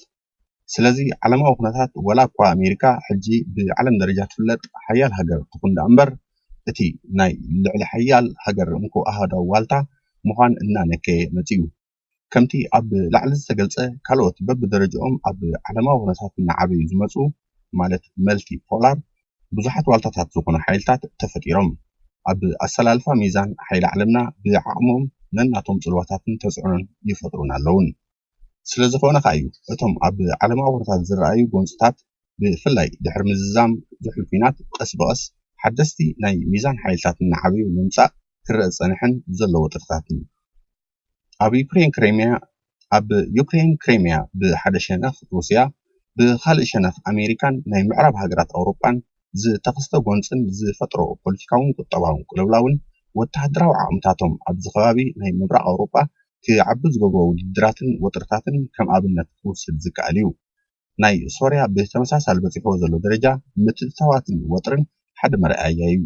ስለዚ ዓለማዊ ኩነታት ወላ እኳ ኣሜሪካ ሕጂ ብዓለም ደረጃ ትፍለጥ ሓያል ሃገር ትኹን ደኣ እምበር እቲ ናይ ልዕሊ ሓያል ሃገር እንኮ ኣሃዳዊ ዋልታ ምዃን እናነከየ መጺኡ። ከምቲ ኣብ ላዕሊ ዝተገልጸ ካልኦት በብደረጃኦም ኣብ ዓለማዊ ኩነታት እናዓበዩ ዝመጹ ማለት መልቲ ፖላር ብዙሓት ዋልታታት ዝኾኑ ሓይልታት ተፈጢሮም። ኣብ ኣሰላልፋ ሚዛን ሓይሊ ዓለምና ብዓቕሞም ነናቶም ጽልዋታትን ተጽዕኖን ይፈጥሩን ኣለውን። ስለዝኾነ ከኣ እዩ እቶም ኣብ ዓለማዊ ኩነታት ዝረኣዩ ጎንጽታት ብፍላይ ድሕሪ ምዝዛም ዝሑል ኲናት ቀስ ብቐስ ሓደስቲ ናይ ሚዛን ሓይልታት እናዓበዩ ምምጻእ ክረኣ ዝጸንሐን ዘሎ ወጥርታትን። ኣብ ዩክሬን ክሬምያ ኣብ ዩክሬን ክሬምያ ብሓደ ሸነኽ ሩስያ ብኻልእ ሸነኽ ኣሜሪካን ናይ ምዕራብ ሃገራት ኣውሮጳን ዝተኸስተ ጎንጽን ዝፈጥሮ ፖለቲካውን ቁጠባውን ቅልውላውን ወተሃደራዊ ዓቕምታቶም ኣብዚ ከባቢ ናይ ምብራቕ ኣውሮጳ ክዓቢ ዝገብሮ ውድድራትን ወጥርታትን ከም ኣብነት ክውሰድ ዝከኣል እዩ። ናይ ሶርያ ብተመሳሳሊ በጺሕዎ ዘሎ ደረጃ ምትእትታዋትን ወጥርን ሓደ መርኣያ እዩ።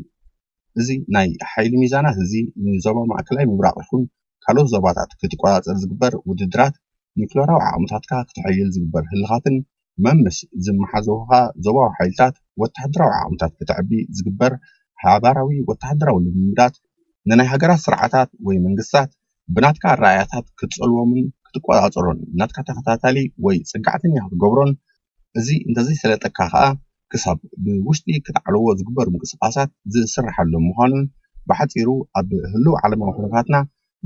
እዚ ናይ ሓይሊ ሚዛናት እዚ ንዞባ ማእከላይ ምብራቕ ይኹን ካልኦት ዞባታት ክትቆጻጸር ዝግበር ውድድራት ኒክለራዊ ዓቕምታትካ ክተሐይል ዝግበር ህልኻትን መምስ ዝመሓዘኹኻ ዞባዊ ሓይልታት ወተሃደራዊ ዓቕምታት ክተዕቢ ዝግበር ሓባራዊ ወተሃደራዊ ልምምዳት ንናይ ሃገራት ስርዓታት ወይ መንግስታት ብናትካ ኣረኣእያታት ክትጸልዎምን ክትቆጻጸሮን ናትካ ተኸታታሊ ወይ ጽግዕተኛ ክትገብሮን፣ እዚ እንተዘይሰለጠካ ከኣ ክሳብ ብውሽጢ ክትዓልዎ ዝግበሩ ምንቅስቃሳት ዝስርሓሎም ምዃኑን፣ ብሓጺሩ ኣብ ህልው ዓለማዊ ኩነታትና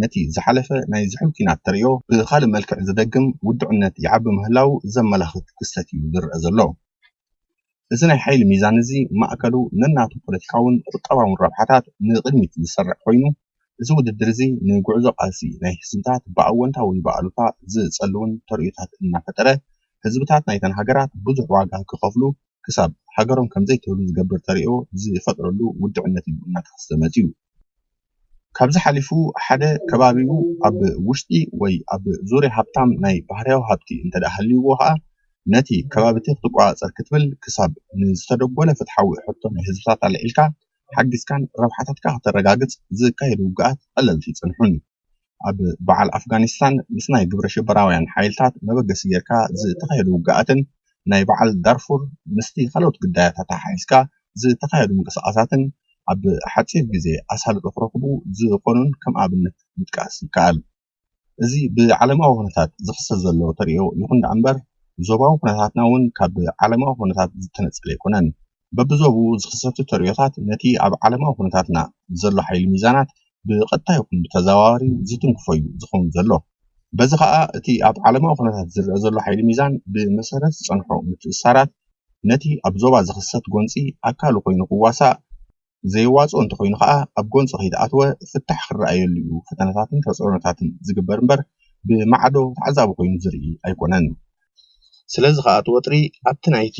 ነቲ ዝሓለፈ ናይ ዝሑል ኲናት ተርእዮ ብኻልእ መልክዕ ዝደግም ውድዕነት ይዓቢ ምህላው ዘመላኽት ክስተት እዩ ዝረኣ ዘሎ። እዚ ናይ ሓይሊ ሚዛን እዚ ማእከሉ ነናቱ ፖለቲካውን ቁጠባውን ረብሓታት ንቕድሚት ዝሰርዕ ኮይኑ፣ እዚ ውድድር እዚ ንጉዕዞ ቃልሲ ናይ ህዝብታት ብኣወንታ ወይ ብኣሉታ ዝጸልውን ተርእዮታት እናፈጠረ፣ ህዝብታት ናይተን ሃገራት ብዙሕ ዋጋ ክኸፍሉ ክሳብ ሃገሮም ከም ዘይትህሉ ዝገብር ተርእዮ ዝፈጥረሉ ውድዕነት እዩ እናተኸስተ መጺኡ። ካብዚ ሓሊፉ ሓደ ከባቢኡ ኣብ ውሽጢ ወይ ኣብ ዙርያ ሃብታም ናይ ባህርያዊ ሃብቲ እንተ ደኣ ሃልይዎ ኸኣ ነቲ ከባቢ እቲ ክትቆጻጸር ክትብል ክሳብ ንዝተደጎለ ፍትሓዊ ሕቶ ናይ ህዝብታት ኣልዒልካ ሓጊዝካን ረብሓታትካ ከተረጋግጽ ዝካየዱ ውግኣት ቀለልቲ ይጽንሑን። ኣብ በዓል ኣፍጋኒስታን ምስ ናይ ግብረ ሽበራውያን ሓይልታት መበገሲ ጌርካ ዝተኻየዱ ውግኣትን ናይ በዓል ዳርፉር ምስቲ ካልኦት ግዳያት ኣተሓሒዝካ ዝተኻየዱ ምንቅስቃሳትን ኣብ ሓፂር ግዜ ኣሳልጦ ክረኽቡ ዝኾኑን ከም ኣብነት ምጥቃስ ይከኣል። እዚ ብዓለማዊ ኩነታት ዝኽሰት ዘሎ ተርእዮ ይኹን ደኣ እምበር ዞባዊ ኩነታትና እውን ካብ ዓለማዊ ኩነታት ዝተነፀለ ኣይኮነን። በብዞብኡ ዝኽሰቱ ተርእዮታት ነቲ ኣብ ዓለማዊ ኩነታትና ዘሎ ሓይሊ ሚዛናት ብቐጥታ ይኹን ብተዘዋዋሪ ዝትንክፎ እዩ ዝኸውን ዘሎ። በዚ ኸኣ እቲ ኣብ ዓለማዊ ኩነታት ዝረኣ ዘሎ ሓይሊ ሚዛን ብመሰረት ዝጸንሖ ምትእስሳራት ነቲ ኣብ ዞባ ዝኽሰት ጎንጺ ኣካሉ ኮይኑ ክዋሳእ፣ ዘየዋጽኦ እንተኾይኑ ኸኣ ኣብ ጎንጺ ከይተኣትወ ፍታሕ ክረኣየሉ እዩ ፈተነታትን ተጽዕኖታትን ዝግበር እምበር ብማዕዶ ተዓዛቢ ኮይኑ ዝርኢ ኣይኮነን። ስለዚ ኸኣ እቲ ወጥሪ ኣብቲ ናይቲ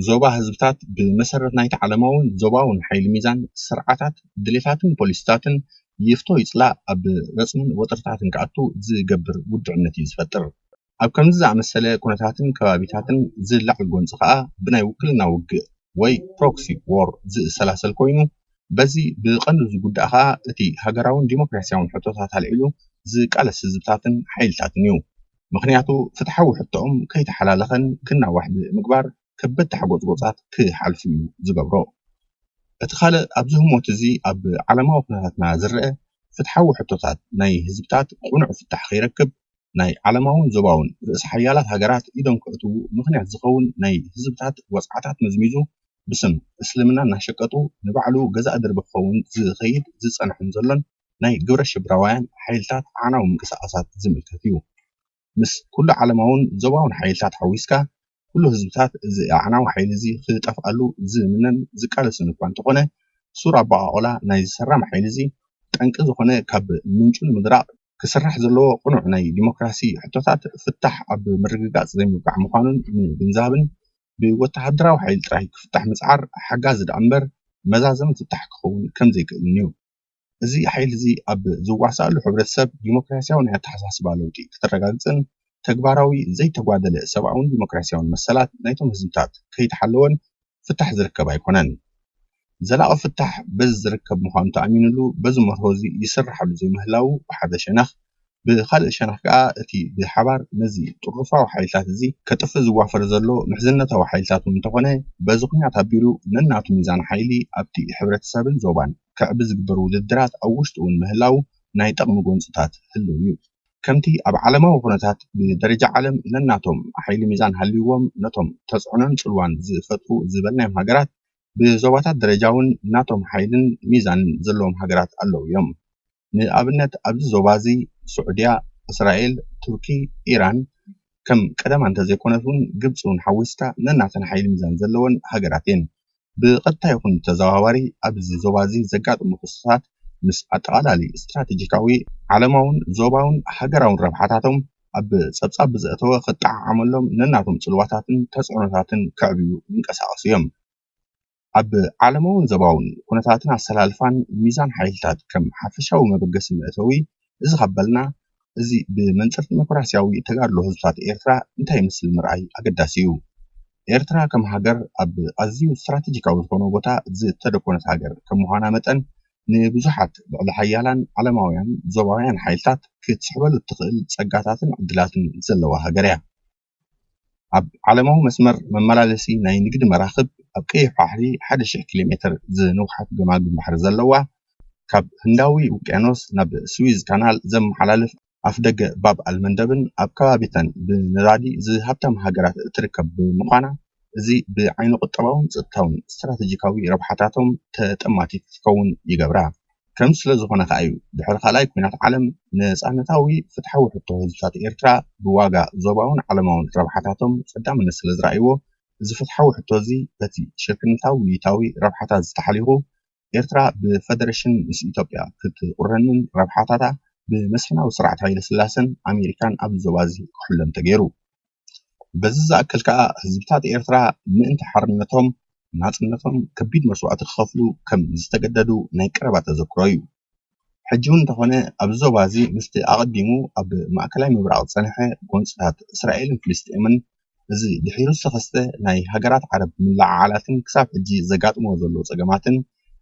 ዞባ ህዝብታት ብመሰረት ናይቲ ዓለማውን ዞባውን ሓይሊ ሚዛን ስርዓታት ድሌታትን ፖሊሲታትን ይፍቶ ይጽላእ ኣብ ረጽምን ወጥርታትን ክኣቱ ዝገብር ውድዕነት እዩ ዝፈጥር። ኣብ ከምዚ ዝኣመሰለ ኩነታትን ከባቢታትን ዝለዓል ጎንፂ ኸኣ ብናይ ውክልና ውግእ ወይ ፕሮክሲ ዎር ዝእሰላሰል ኮይኑ በዚ ብቐንዱ ዝጉዳእ ኸኣ እቲ ሃገራውን ዲሞክራሲያውን ሕቶታት ኣልዒሉ ዝቃለስ ህዝብታትን ሓይልታትን እዩ። ምኽንያቱ ፍትሓዊ ሕቶኦም ከይተሓላለኸን ክናዋሕ ብምግባር ከበድቲ ሓጎፅጎፃት ክሓልፉ እዩ ዝገብሮ። እቲ ካልእ ኣብዚ ህሞት እዚ ኣብ ዓለማዊ ኩነታትና ዝረአ ፍትሓዊ ሕቶታት ናይ ህዝብታት ቅኑዕ ፍታሕ ከይረክብ ናይ ዓለማውን ዞባውን ርእሰ ሓያላት ሃገራት ኢዶም ከእትዉ ምኽንያት ዝኸውን ናይ ህዝብታት ወፅዓታት መዝሚዙ ብስም እስልምና እናሸቀጡ ንባዕሉ ገዛእ ድርቢ ክኸውን ዝኸይድ ዝፀንሐን ዘሎን ናይ ግብረ ሽብራውያን ሓይልታት ዓዕናዊ ምንቅስቃሳት ዝምልከት እዩ። ምስ ኩሉ ዓለማውን ዞባውን ሓይልታት ሓዊስካ ኩሉ ህዝብታት እዚ ኣዕናዊ ሓይሊ እዚ ክጠፍኣሉ ዝምነን ዝቃለስን እኳ እንተኾነ ሱር ኣበቓቑላ ናይ ዝሰራም ሓይሊ እዚ ጠንቂ ዝኾነ ካብ ምንጩ ንምድራቕ ክስራሕ ዘለዎ ቅኑዕ ናይ ዲሞክራሲ ሕቶታት ፍታሕ ኣብ ምርግጋፅ ዘይምብቃዕ ምዃኑን ምግንዛብን ብወተሃደራዊ ሓይሊ ጥራይ ክፍታሕ ምፅዓር ሓጋዚ ደኣ እምበር መዛዘሚ ፍታሕ ክኸውን ከም ዘይክእልን እዩ። እዚ ሓይሊ እዚ ኣብ ዝዋሳኣሉ ሕብረተሰብ ዲሞክራሲያዊ ናይ ኣተሓሳስባ ለውጢ ክተረጋግፅን ተግባራዊ ዘይተጓደለ ሰብኣውን ዲሞክራሲያውን መሰላት ናይቶም ህዝብታት ከይተሓለወን ፍታሕ ዝርከብ ኣይኮነን። ዘላቒ ፍታሕ በዚ ዝርከብ ምዃኑ ተኣሚኑሉ በዚ መርሆ እዚ ይስርሓሉ ዘይምህላዉ ብሓደ ሸነኽ፣ ብኻልእ ሸነኽ ከኣ እቲ ብሓባር ነዚ ጥርፋዊ ሓይልታት እዚ ከጥፍእ ዝዋፈር ዘሎ ምሕዝነታዊ ሓይልታት እውን እንተኾነ በዚ ኩናት ኣቢሉ ነናቱ ሚዛን ሓይሊ ኣብቲ ሕብረተሰብን ዞባን ከዕቢ ዝግበር ውድድራት ኣብ ውሽጡ እውን ምህላው ናይ ጠቕሚ ጎንፅታት ህልው እዩ። ከምቲ ኣብ ዓለማዊ ኩነታት ብደረጃ ዓለም ነናቶም ሓይሊ ሚዛን ሃልይዎም ነቶም ተፅዕኖን ፅልዋን ዝፈጥሩ ዝበልናዮም ሃገራት ብዞባታት ደረጃ እውን ናቶም ሓይልን ሚዛንን ዘለዎም ሃገራት ኣለዉ እዮም። ንኣብነት ኣብዚ ዞባ እዚ ስዑድያ፣ እስራኤል፣ ቱርኪ፣ ኢራን ከም ቀደማ እንተዘይኮነት እውን ግብፂ እውን ሓዊስካ ነናተን ሓይሊ ሚዛን ዘለወን ሃገራት እየን። ብቐጥታ ይኹን ብተዘዋዋሪ ኣብዚ ዞባ እዚ ዘጋጥሙ ክስተታት ምስ ኣጠቓላሊ ስትራቴጂካዊ ዓለማውን ዞባውን ሃገራውን ረብሓታቶም ኣብ ጸብጻብ ብዘእተወ ክጠዓዓመሎም ነናቶም ጽልዋታትን ተጽዕኖታትን ከዕብዩ ይንቀሳቐሱ እዮም። ኣብ ዓለማውን ዞባውን ኩነታትን ኣሰላልፋን ሚዛን ሓይልታት ከም ሓፈሻዊ መበገሲ መእተዊ እዚ ካብ በልና፣ እዚ ብመንጽር ዲሞክራሲያዊ ተጋድሎ ህዝብታት ኤርትራ እንታይ ይመስል ምርኣይ ኣገዳሲ እዩ። ኤርትራ ከም ሃገር ኣብ ኣዝዩ ስትራቴጂካዊ ዝኾነ ቦታ ዝተደኮነት ሃገር ከም ምዃና መጠን፣ ንብዙሓት ልዕሊ ሓያላን ዓለማውያን ዞባውያን ሓይልታት ክትስሕበሉ እትኽእል ጸጋታትን ዕድላትን ዘለዋ ሃገር እያ። ኣብ ዓለማዊ መስመር መመላለሲ ናይ ንግዲ መራኽብ ኣብ ቀይሕ ባሕሪ ሓደ ሽሕ ኪሎ ሜትር ዝንውሓት ገማግም ባሕሪ ዘለዋ፣ ካብ ህንዳዊ ውቅያኖስ ናብ ስዊዝ ካናል ዘመሓላልፍ ኣፍደገ ባብ ኣልመንደብን ኣብ ከባቢተን ብነዳዲ ዝሃብተማ ሃገራት እትርከብ ብምዃና፣ እዚ ብዓይኒ ቁጠባውን ጸጥታውን ስትራቴጂካዊ ረብሓታቶም ተጠማቲት ክትከውን ይገብራ። ከም ስለ ዝኾነ ከኣ እዩ ድሕሪ ካልኣይ ኲናት ዓለም ነጻነታዊ ፍትሓዊ ሕቶ ህዝብታት ኤርትራ ብዋጋ ዞባውን ዓለማውን ረብሓታቶም ቀዳምነት ስለ ዝረኣይዎ፣ እዚ ፍትሓዊ ሕቶ እዚ በቲ ሽርክነታዊ ውይይታዊ ረብሓታት ዝተሓሊኹ ኤርትራ ብፈደረሽን ምስ ኢትዮጵያ ክትቑረንን ረብሓታታ ብመስፍናዊ ስርዓት ሃይለ ስላሰን ኣሜሪካን ኣብዚ ዞባ እዚ ክሕሎም ተገይሩ። በዚ ዝኣክል ከኣ ህዝብታት ኤርትራ ምእንቲ ሓርነቶም ናጽነቶም ከቢድ መስዋእቲ ክኸፍሉ ከም ዝተገደዱ ናይ ቀረባ ተዘክሮ እዩ። ሕጂ እውን እንተኾነ ኣብዚ ዞባ እዚ ምስቲ ኣቐዲሙ ኣብ ማእከላይ ምብራቕ ዝጸንሐ ጎንጽታት እስራኤልን ፍልስጤምን፣ እዚ ድሒሩ ዝተኸስተ ናይ ሃገራት ዓረብ ምልዕዓላትን ክሳብ ሕጂ ዘጋጥሞ ዘሎ ጸገማትን፣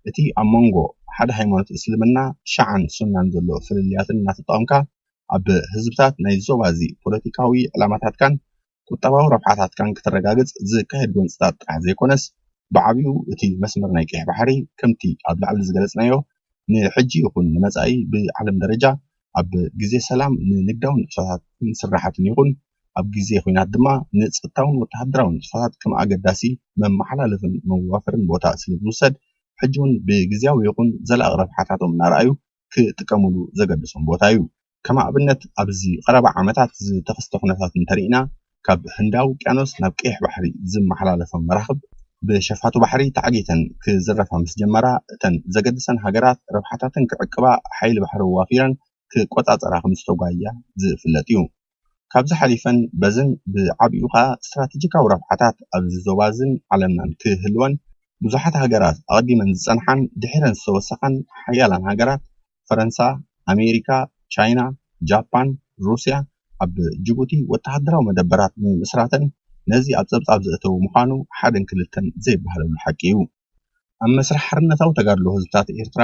እቲ ኣብ መንጎ ሓደ ሃይማኖት እስልምና፣ ሸዓን ሱናን ዘሎ ፍልልያትን እናተጠቐምካ ኣብ ህዝብታት ናይ ዞባ እዚ ፖለቲካዊ ዕላማታትካን ቁጠባዊ ረብሓታትካን ከተረጋግጽ ዝካየድ ጎንጽታት ጥራሕ ዘይኮነስ፣ ብዓቢኡ እቲ መስመር ናይ ቀይሕ ባሕሪ ከምቲ ኣብ ላዕሊ ዝገለጽናዮ ንሕጂ ይኹን ንመጻኢ ብዓለም ደረጃ ኣብ ግዜ ሰላም ንንግዳዊ ንጥፈታትን ስራሓትን ይኹን ኣብ ግዜ ኲናት ድማ ንጸጥታውን ወተሃደራውን ንጥፈታት ከም ኣገዳሲ መመሓላለፍን መዋፈርን ቦታ ስለ ዝውሰድ፣ ሕጂ እውን ብግዝያዊ ይኹን ዘላቒ ረብሓታቶም እናረኣዩ ክጥቀምሉ ዘገድሶም ቦታ እዩ። ከም ኣብነት ኣብዚ ቀረባ ዓመታት ዝተኸስተ ኩነታት እንተሪእና፣ ካብ ህንዳዊ ውቅያኖስ ናብ ቀይሕ ባሕሪ ዝመሓላለፈን መራኽብ ብሸፋቱ ባሕሪ ተዓጊተን ክዝረፋ ምስ ጀመራ፣ እተን ዘገድሰን ሃገራት ረብሓታተን ክዕቅባ ሓይሊ ባሕሪ ዋፊረን ክቆጻጸራ ከም ዝተጓያ ዝፍለጥ እዩ። ካብዚ ሓሊፈን በዝን ብዓቢኡ ከኣ ስትራቴጂካዊ ረብሓታት ኣብዚ ዞባ እዝን ዓለምናን ክህልወን ብዙሓት ሃገራት ኣቐዲመን ዝጸንሓን ድሒረን ዝተወሰኻን ሓያላን ሃገራት ፈረንሳ፣ ኣሜሪካ፣ ቻይና፣ ጃፓን፣ ሩስያ ኣብ ጅቡቲ ወተሃደራዊ መደበራት ንምምስራተን ነዚ ኣብ ጸብጻብ ዘእተወ ምዃኑ ሓደን ክልተን ዘይበሃለሉ ሓቂ እዩ። ኣብ መስርሕ ሓርነታዊ ተጋድሎ ህዝብታት ኤርትራ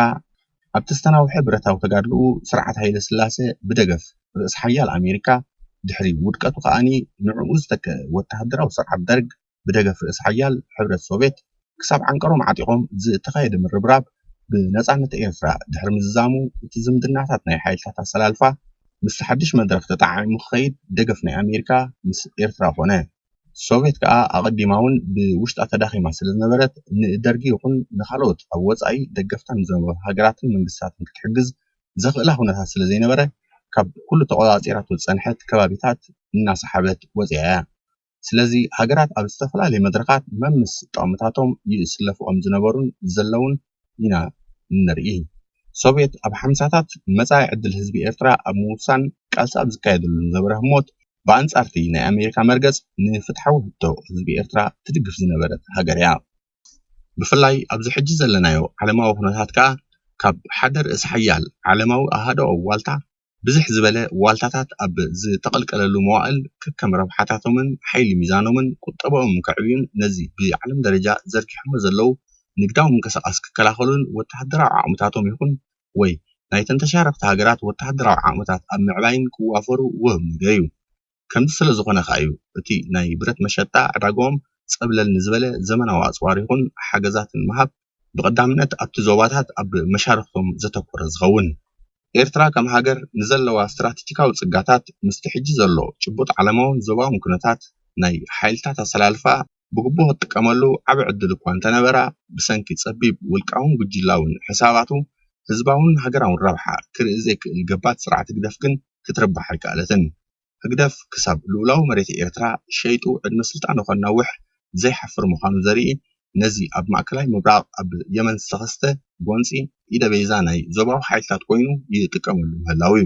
ኣብቲ ዝተናውሐ ብረታዊ ተጋድሎኡ ስርዓት ሃይለ ስላሴ ብደገፍ ርእስ ሓያል ኣሜሪካ ድሕሪ ውድቀቱ ከኣኒ ንዕኡ ዝተከ ወተሃደራዊ ስርዓት ደርግ ብደገፍ ርእስ ሓያል ሕብረት ሶቬት ክሳብ ዓንቀሮም ዓጢቖም ዝተኻየደ ምርብራብ ብነጻነት ኤርትራ ድሕሪ ምዝዛሙ እቲ ዝምድናታት ናይ ሓይልታት ኣሰላልፋ ምስቲ ሓድሽ መድረኽ ተጠዓዒሙ ክኸይድ ደገፍ ናይ ኣሜሪካ ምስ ኤርትራ ኮነ። ሶቬት ከኣ ኣቐዲማ እውን ብውሽጣ ተዳኺማ ስለ ዝነበረት ንደርጊ ይኹን ንኻልኦት ኣብ ወጻኢ ደገፍታ ንዝነበሩ ሃገራትን መንግስታትን ክትሕግዝ ዘኽእላ ኩነታት ስለ ዘይነበረ ካብ ኩሉ ተቖጻጺራቶ ዝጸንሐት ከባቢታት እናሰሓበት ወጺኣ እያ። ስለዚ ሃገራት ኣብ ዝተፈላለዩ መድረኻት መምስ ጥቕምታቶም ይስለፉ ከም ዝነበሩን ዘለውን ኢና ንርኢ። ሶቬት ኣብ ሓምሳታት መጻኢ ዕድል ህዝቢ ኤርትራ ኣብ ምውሳን ቃልሲ ኣብ ዝካየደሉ ዝነበረ ህሞት ብኣንጻርቲ ናይ ኣሜሪካ መርገጽ ንፍትሓዊ ህቶ ህዝቢ ኤርትራ ትድግፍ ዝነበረት ሃገር እያ። ብፍላይ ኣብዚ ሕጂ ዘለናዮ ዓለማዊ ኩነታት ከኣ ካብ ሓደ ርእስ ሓያል ዓለማዊ ኣሃዶ ዋልታ ብዝሕ ዝበለ ዋልታታት ኣብ ዝተቐልቀለሉ መዋእል ከከም ረብሓታቶምን ሓይሊ ሚዛኖምን ቁጠባኦም ከዕብዩን ነዚ ብዓለም ደረጃ ዘርጊሖሞ ዘለዉ ንግዳዊ ምንቅስቓስ ክከላኸሉን ወተሃደራዊ ዓቕምታቶም ይኹን ወይ ናይተን ተሻረኽቲ ሃገራት ወተሃደራዊ ዓቕምታት ኣብ ምዕባይን ክዋፈሩ ውህብ ነገር እዩ። ከምዚ ስለ ዝኾነ ከኣ እዩ እቲ ናይ ብረት መሸጣ ዕዳግኦም ጸብለል ንዝበለ ዘመናዊ ኣጽዋር ይኹን ሓገዛትን ምሃብ ብቐዳምነት ኣብቲ ዞባታት ኣብ መሻርኽቶም ዘተኮረ ዝኸውን። ኤርትራ ከም ሃገር ንዘለዋ ስትራቴጂካዊ ጽጋታት ምስቲ ሕጂ ዘሎ ጭቡጥ ዓለማውን ዞባውን ኩነታት ናይ ሓይልታት ኣሰላልፋ ብግቡእ ክትጥቀመሉ ዓቢ ዕድል እኳ እንተነበራ፣ ብሰንኪ ጸቢብ ውልቃውን ጉጅላውን ሕሳባቱ ህዝባውን ሃገራውን ረብሓ ክርኢ ዘይክእል ገባቲ ስርዓት ህግደፍ ግን ክትርባሕ ኣይከኣለትን። ህግደፍ ክሳብ ልኡላዊ መሬት ኤርትራ ሸይጡ ዕድመ ስልጣኑ ከናውሕ ዘይሓፍር ምዃኑ ዘርኢ ነዚ ኣብ ማእከላይ ምብራቕ ኣብ የመን ዝተኸስተ ጎንጺ ኢደ ቤዛ ናይ ዞባዊ ሓይልታት ኮይኑ ይጥቀመሉ ምህላው እዩ።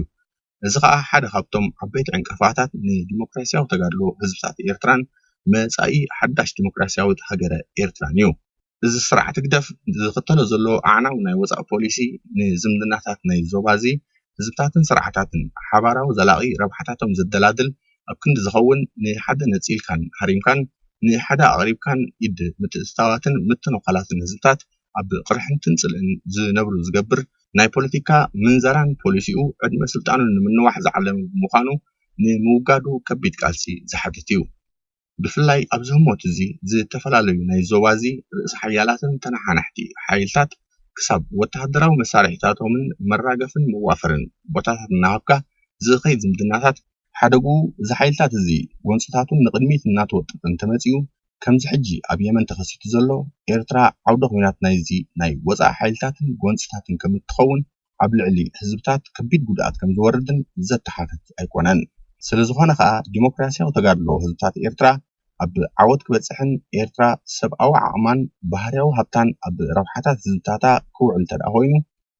እዚ ኸኣ ሓደ ካብቶም ዓበይቲ ዕንቅፋታት ንዲሞክራሲያዊ ተጋድሎ ህዝብታት ኤርትራን መጻኢ ሓዳሽ ዲሞክራሲያዊት ሃገረ ኤርትራን እዩ። እዚ ስርዓት ህግደፍ ዝኽተሎ ዘሎ ኣዕናዊ ናይ ወጻኢ ፖሊሲ ንዝምድናታት ናይ ዞባ እዚ ህዝብታትን ስርዓታትን ሓባራዊ ዘላቒ ረብሓታቶም ዘደላድል ኣብ ክንዲ ዝኸውን ንሓደ ነጺልካን ሃሪምካን ንሓደ ኣቕሪብካን ኢድ ምትእትታዋትን ምትንዃላትን ህዝብታት ኣብ ቅርሕንትን ጽልእን ዝነብሩ ዝገብር ናይ ፖለቲካ ምንዘራን ፖሊሲኡ ዕድመ ስልጣኑ ንምንዋሕ ዝዓለመ ብምዃኑ ንምውጋዱ ከቢድ ቃልሲ ዝሓትት እዩ። ብፍላይ ኣብዚ ህሞት እዚ ዝተፈላለዩ ናይ ዞባ እዚ ርእሰ ሓያላትን ተነሓናሕቲ ሓይልታት ክሳብ ወተሃደራዊ መሳርሒታቶምን መራገፍን መዋፈርን ቦታታት እናሃብካ ዝኸይድ ዝምድናታት ሓደግኡ እዚ ሓይልታት እዚ ጎንፅታቱን ንቕድሚት እናተወጠጠ እንተመፂኡ ከምዚ ሕጂ ኣብ የመን ተኸሲቱ ዘሎ፣ ኤርትራ ዓውደ ኲናት ናይዚ ናይ ወጻኢ ሓይልታትን ጎንጽታትን ከም እትኸውን፣ ኣብ ልዕሊ ህዝብታት ከቢድ ጉድኣት ከም ዝወርድን ዘተሓትት ኣይኮነን። ስለ ዝኾነ ከኣ፣ ዲሞክራስያዊ ተጋድሎ ህዝብታት ኤርትራ ኣብ ዓወት ክበጽሕን ኤርትራ ሰብኣዊ ዓቕማን ባህርያዊ ሃብታን ኣብ ረብሓታት ህዝብታታ ክውዕል እንተ ደኣ ኮይኑ፣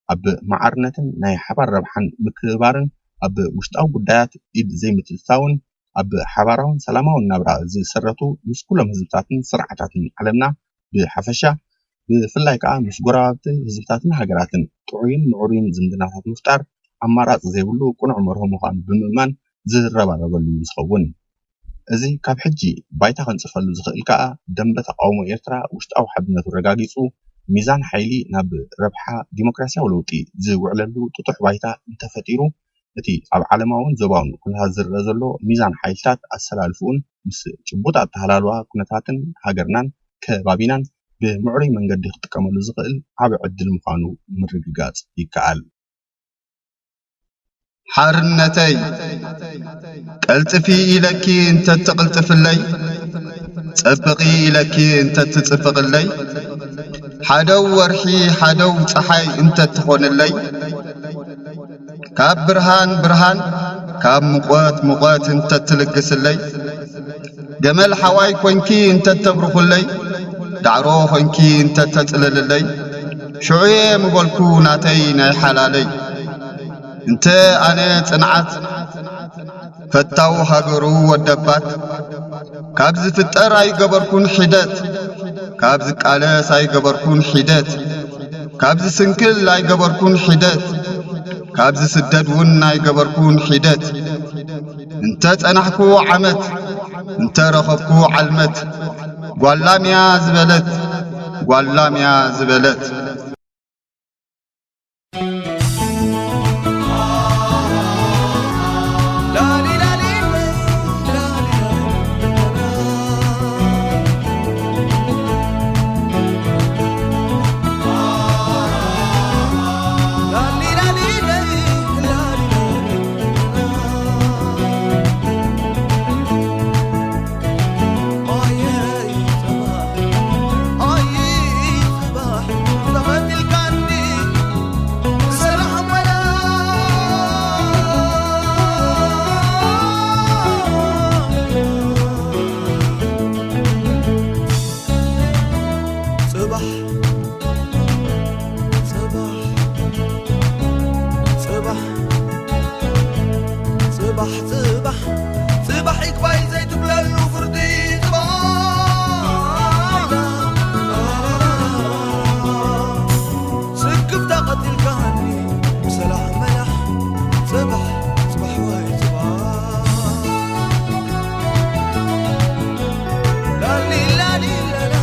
ኣብ ማዕርነትን ናይ ሓባር ረብሓን ምክብባርን ኣብ ውሽጣዊ ጉዳያት ኢድ ዘይምትእትታውን ኣብ ሓባራውን ሰላማውን ናብራ ዝሰረቱ ምስ ኩሎም ህዝብታትን ስርዓታትን ዓለምና ብሓፈሻ፣ ብፍላይ ከኣ ምስ ጎረባብቲ ህዝብታትን ሃገራትን ጥዑይን ምዕሩይን ዝምድናታት ምፍጣር ኣማራጺ ዘይብሉ ቅኑዕ መርሆ ምዃኑ ብምእማን ዝረባረበሉ እዩ ዝኸውን። እዚ ካብ ሕጂ ባይታ ከንጽፈሉ ዝኽእል ከኣ፣ ደንበ ተቃውሞ ኤርትራ ውሽጣዊ ሓድነቱ ረጋጊጹ፣ ሚዛን ሓይሊ ናብ ረብሓ ዲሞክራስያዊ ለውጢ ዝውዕለሉ ጥጡሕ ባይታ እንተፈጢሩ፣ እቲ ኣብ ዓለማውን ዞባውን ኩነታት ዝረኣ ዘሎ ሚዛን ሓይልታት ኣሰላልፍኡን ምስ ጭቡጥ ኣተሃላልዋ ኩነታትን ሃገርናን ከባቢናን ብምዕሩይ መንገዲ ክጥቀመሉ ዝኽእል ዓቢ ዕድል ምዃኑ ምርግጋጽ ይከኣል። ሓርነተይ፣ ቀልጥፊ ኢለኪ እንተትቕልጥፍለይ፣ ጸብቒ ኢለኪ እንተትጽብቕለይ፣ ሓደው ወርሒ ሓደው ጸሓይ እንተትኾንለይ፣ ካብ ብርሃን ብርሃን፣ ካብ ሙቐት ሙቐት እንተትልግስለይ፣ ገመል ሓዋይ ኮንኪ እንተተብርኹለይ፣ ዳዕሮ ኮንኪ እንተተጽልልለይ፣ ሽዑየ ምበልኩ ናተይ ናይ ሓላለይ። እንተ ኣነ ጽንዓት ፈታው ሃገሩ ወደባት፣ ካብ ዝፍጠር ኣይገበርኩን ሒደት፣ ካብ ዝቃለስ ኣይገበርኩን ሒደት፣ ካብ ዝስንክል ኣይገበርኩን ሒደት፣ ካብ ዝስደድ እውን ኣይገበርኩን ሒደት። እንተ ጸናሕኩ ዓመት፣ እንተ ረኸብኩ ዓልመት፣ ጓላምያ ዝበለት፣ ጓላምያ ዝበለት። ጽባሕ፣ ጽባሕ፣ ጽባሕ፣ ጽባሕ፣ ጽባሕ፣ ጽባሕ ይግባይ ዘይትብለሉ ፍርዲ ጽባሕ። ስክፍታ ቀቲልካኒ ብሰላሕ መላሕ። ጽባሕ፣ ጽባሕ ወይ ጽባሕ። ላሊ ላሊ ላላ።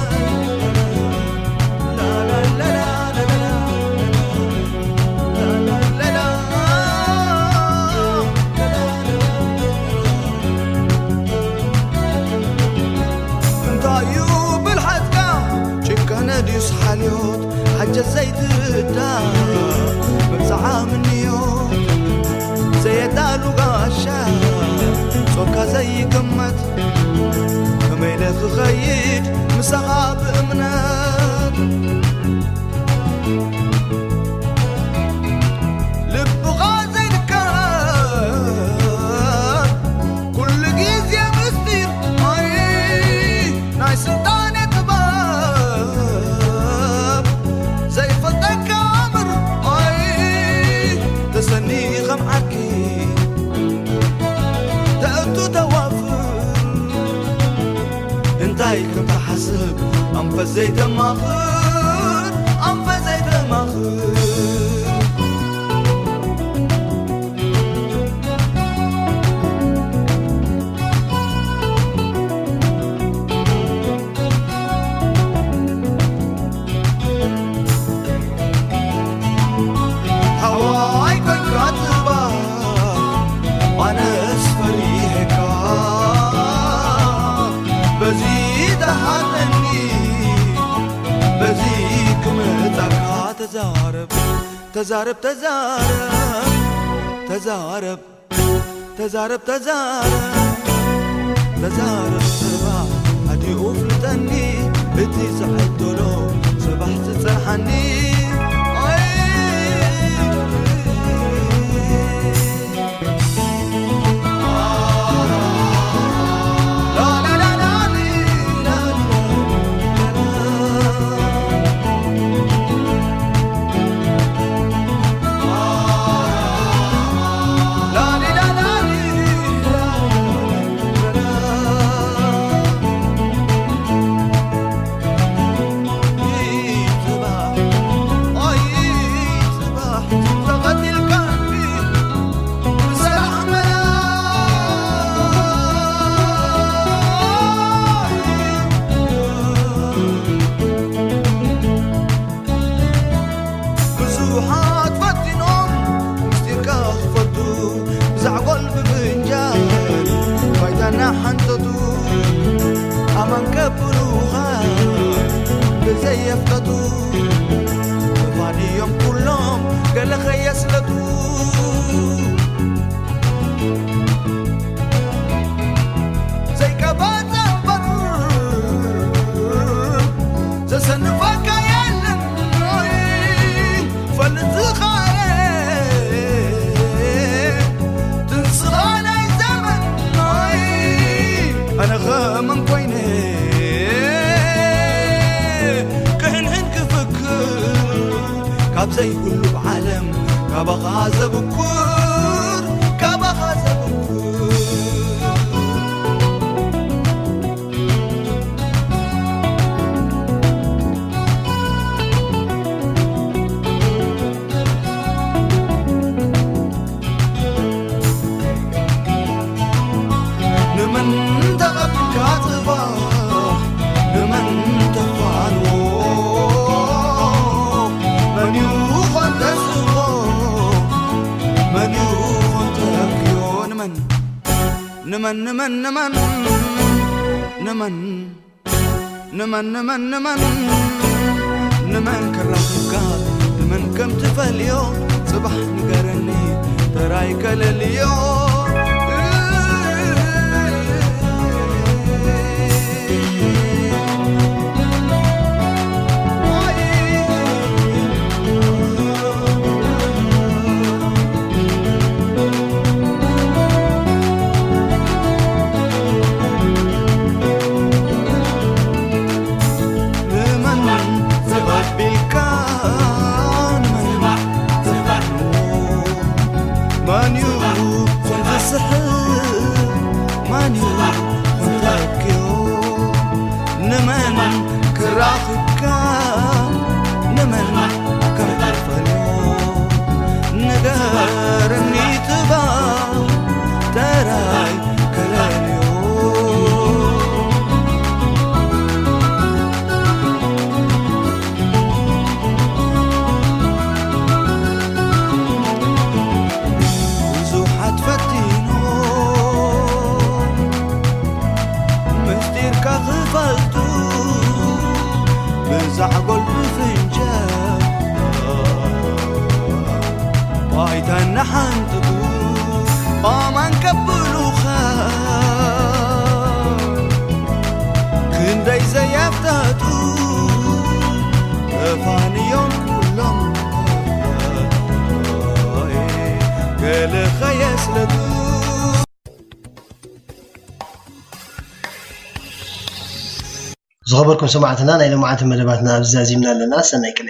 እንታይ እዩ ብልሓትካ? ጭካነ ድዩስ ሓልዮት? ሓጀት ዘይትርዳእ መብጽዓ ምንዮት። ዘየዳሉ ጋሻ ጾርካ ዘይግመት። ከመይ ኢለ ክኸይድ ምሳኻ ብእምነት? ልብኻ ዘይድከም ኩሉ ግዜ ምስጢር ማይ ናይ ስልጣነ ጥበብ ዘይፈልጠካ ምርኣይ ተሰኒ ከም ዓርኪ ተእቱ ተዋፍር እንታይ ከም ትሓስብ ኣንፈት ዘይተማኽር ኣንፈት ዘይተማኽር። ሓዋይ ኮንካ ጽባሕ ኣነስ ፈሪሄካ በዚ ተሓነኒ በዚ ክመጻካ ተዛረብ ተዛረብ ተዛረብ ተዛረብ ተዛረብ ተዛረብ ተዛረብ ጽባሕ ኣዲኡ ፍልጠኒ እቲ ዝዕድሎ ጽባሕ ትጸንሓኒ። ብዙሓት ፈቲኖም ምስጢርካ ክፈልጡ፣ ብዛዕጎል ብፍንጃል ባይታና ሓንተቱ፣ ኣማን ከብሉኻ ብዘየፍተቱ፣ ተፋንዮም ኩሎም ገለ ኸየስለቱ። ዘይቀባጸ እምበር ዘሰንፈካ የለን። ፈልጥ ዝኸኣለ ትንስኻ ናይ ዘመን። ኣነ ኸመን ኮይነ ክህንህን ክፍክር ካብ ዘይብሉ ዓለም ካባኻ ዘብኩር፣ ካባኻ ዘብኩር። ንመን ተቐቢልካ ጽባሕ ንመን ተፋንዎ? መን ይኾን ተስቦ? መን ይኾን ተክዮ? ንመን ንመን ንመን ንመን ንመን ንመን ንመን ንመን ንመን ክራኽብካ ንመን ከም ትፈልዮ ጽባሕ ንገረኒ ተራይ ከለልዮ። ንመን ተቐቢልካ ንመን መን እዩ ዝኾን ዝስሕብ መን እዩ ዝኾን ተኪዮ ንመን ክራኽብካ ንመን ከም ትፈልዮ ንገረኒ ትባ ተራይ ከለልዮ። ብዙሓት ፈቲኖ ምስጢርካ ክፈልጡ ብዛዕጎል ብፍንጃል ባይታ እናሓንጥጡ ኣማን ከብሉኻ ክንደይ ዘየፍተቱ ተፋንዮም ኩሎም ገለ ኸየስለቱ። ዝኸበርኩም ሰማዕትና ናይ ሎማዓንቲ መደባትና ኣብዚ ዛዚምና ኣለና። ሰናይ ቅነ።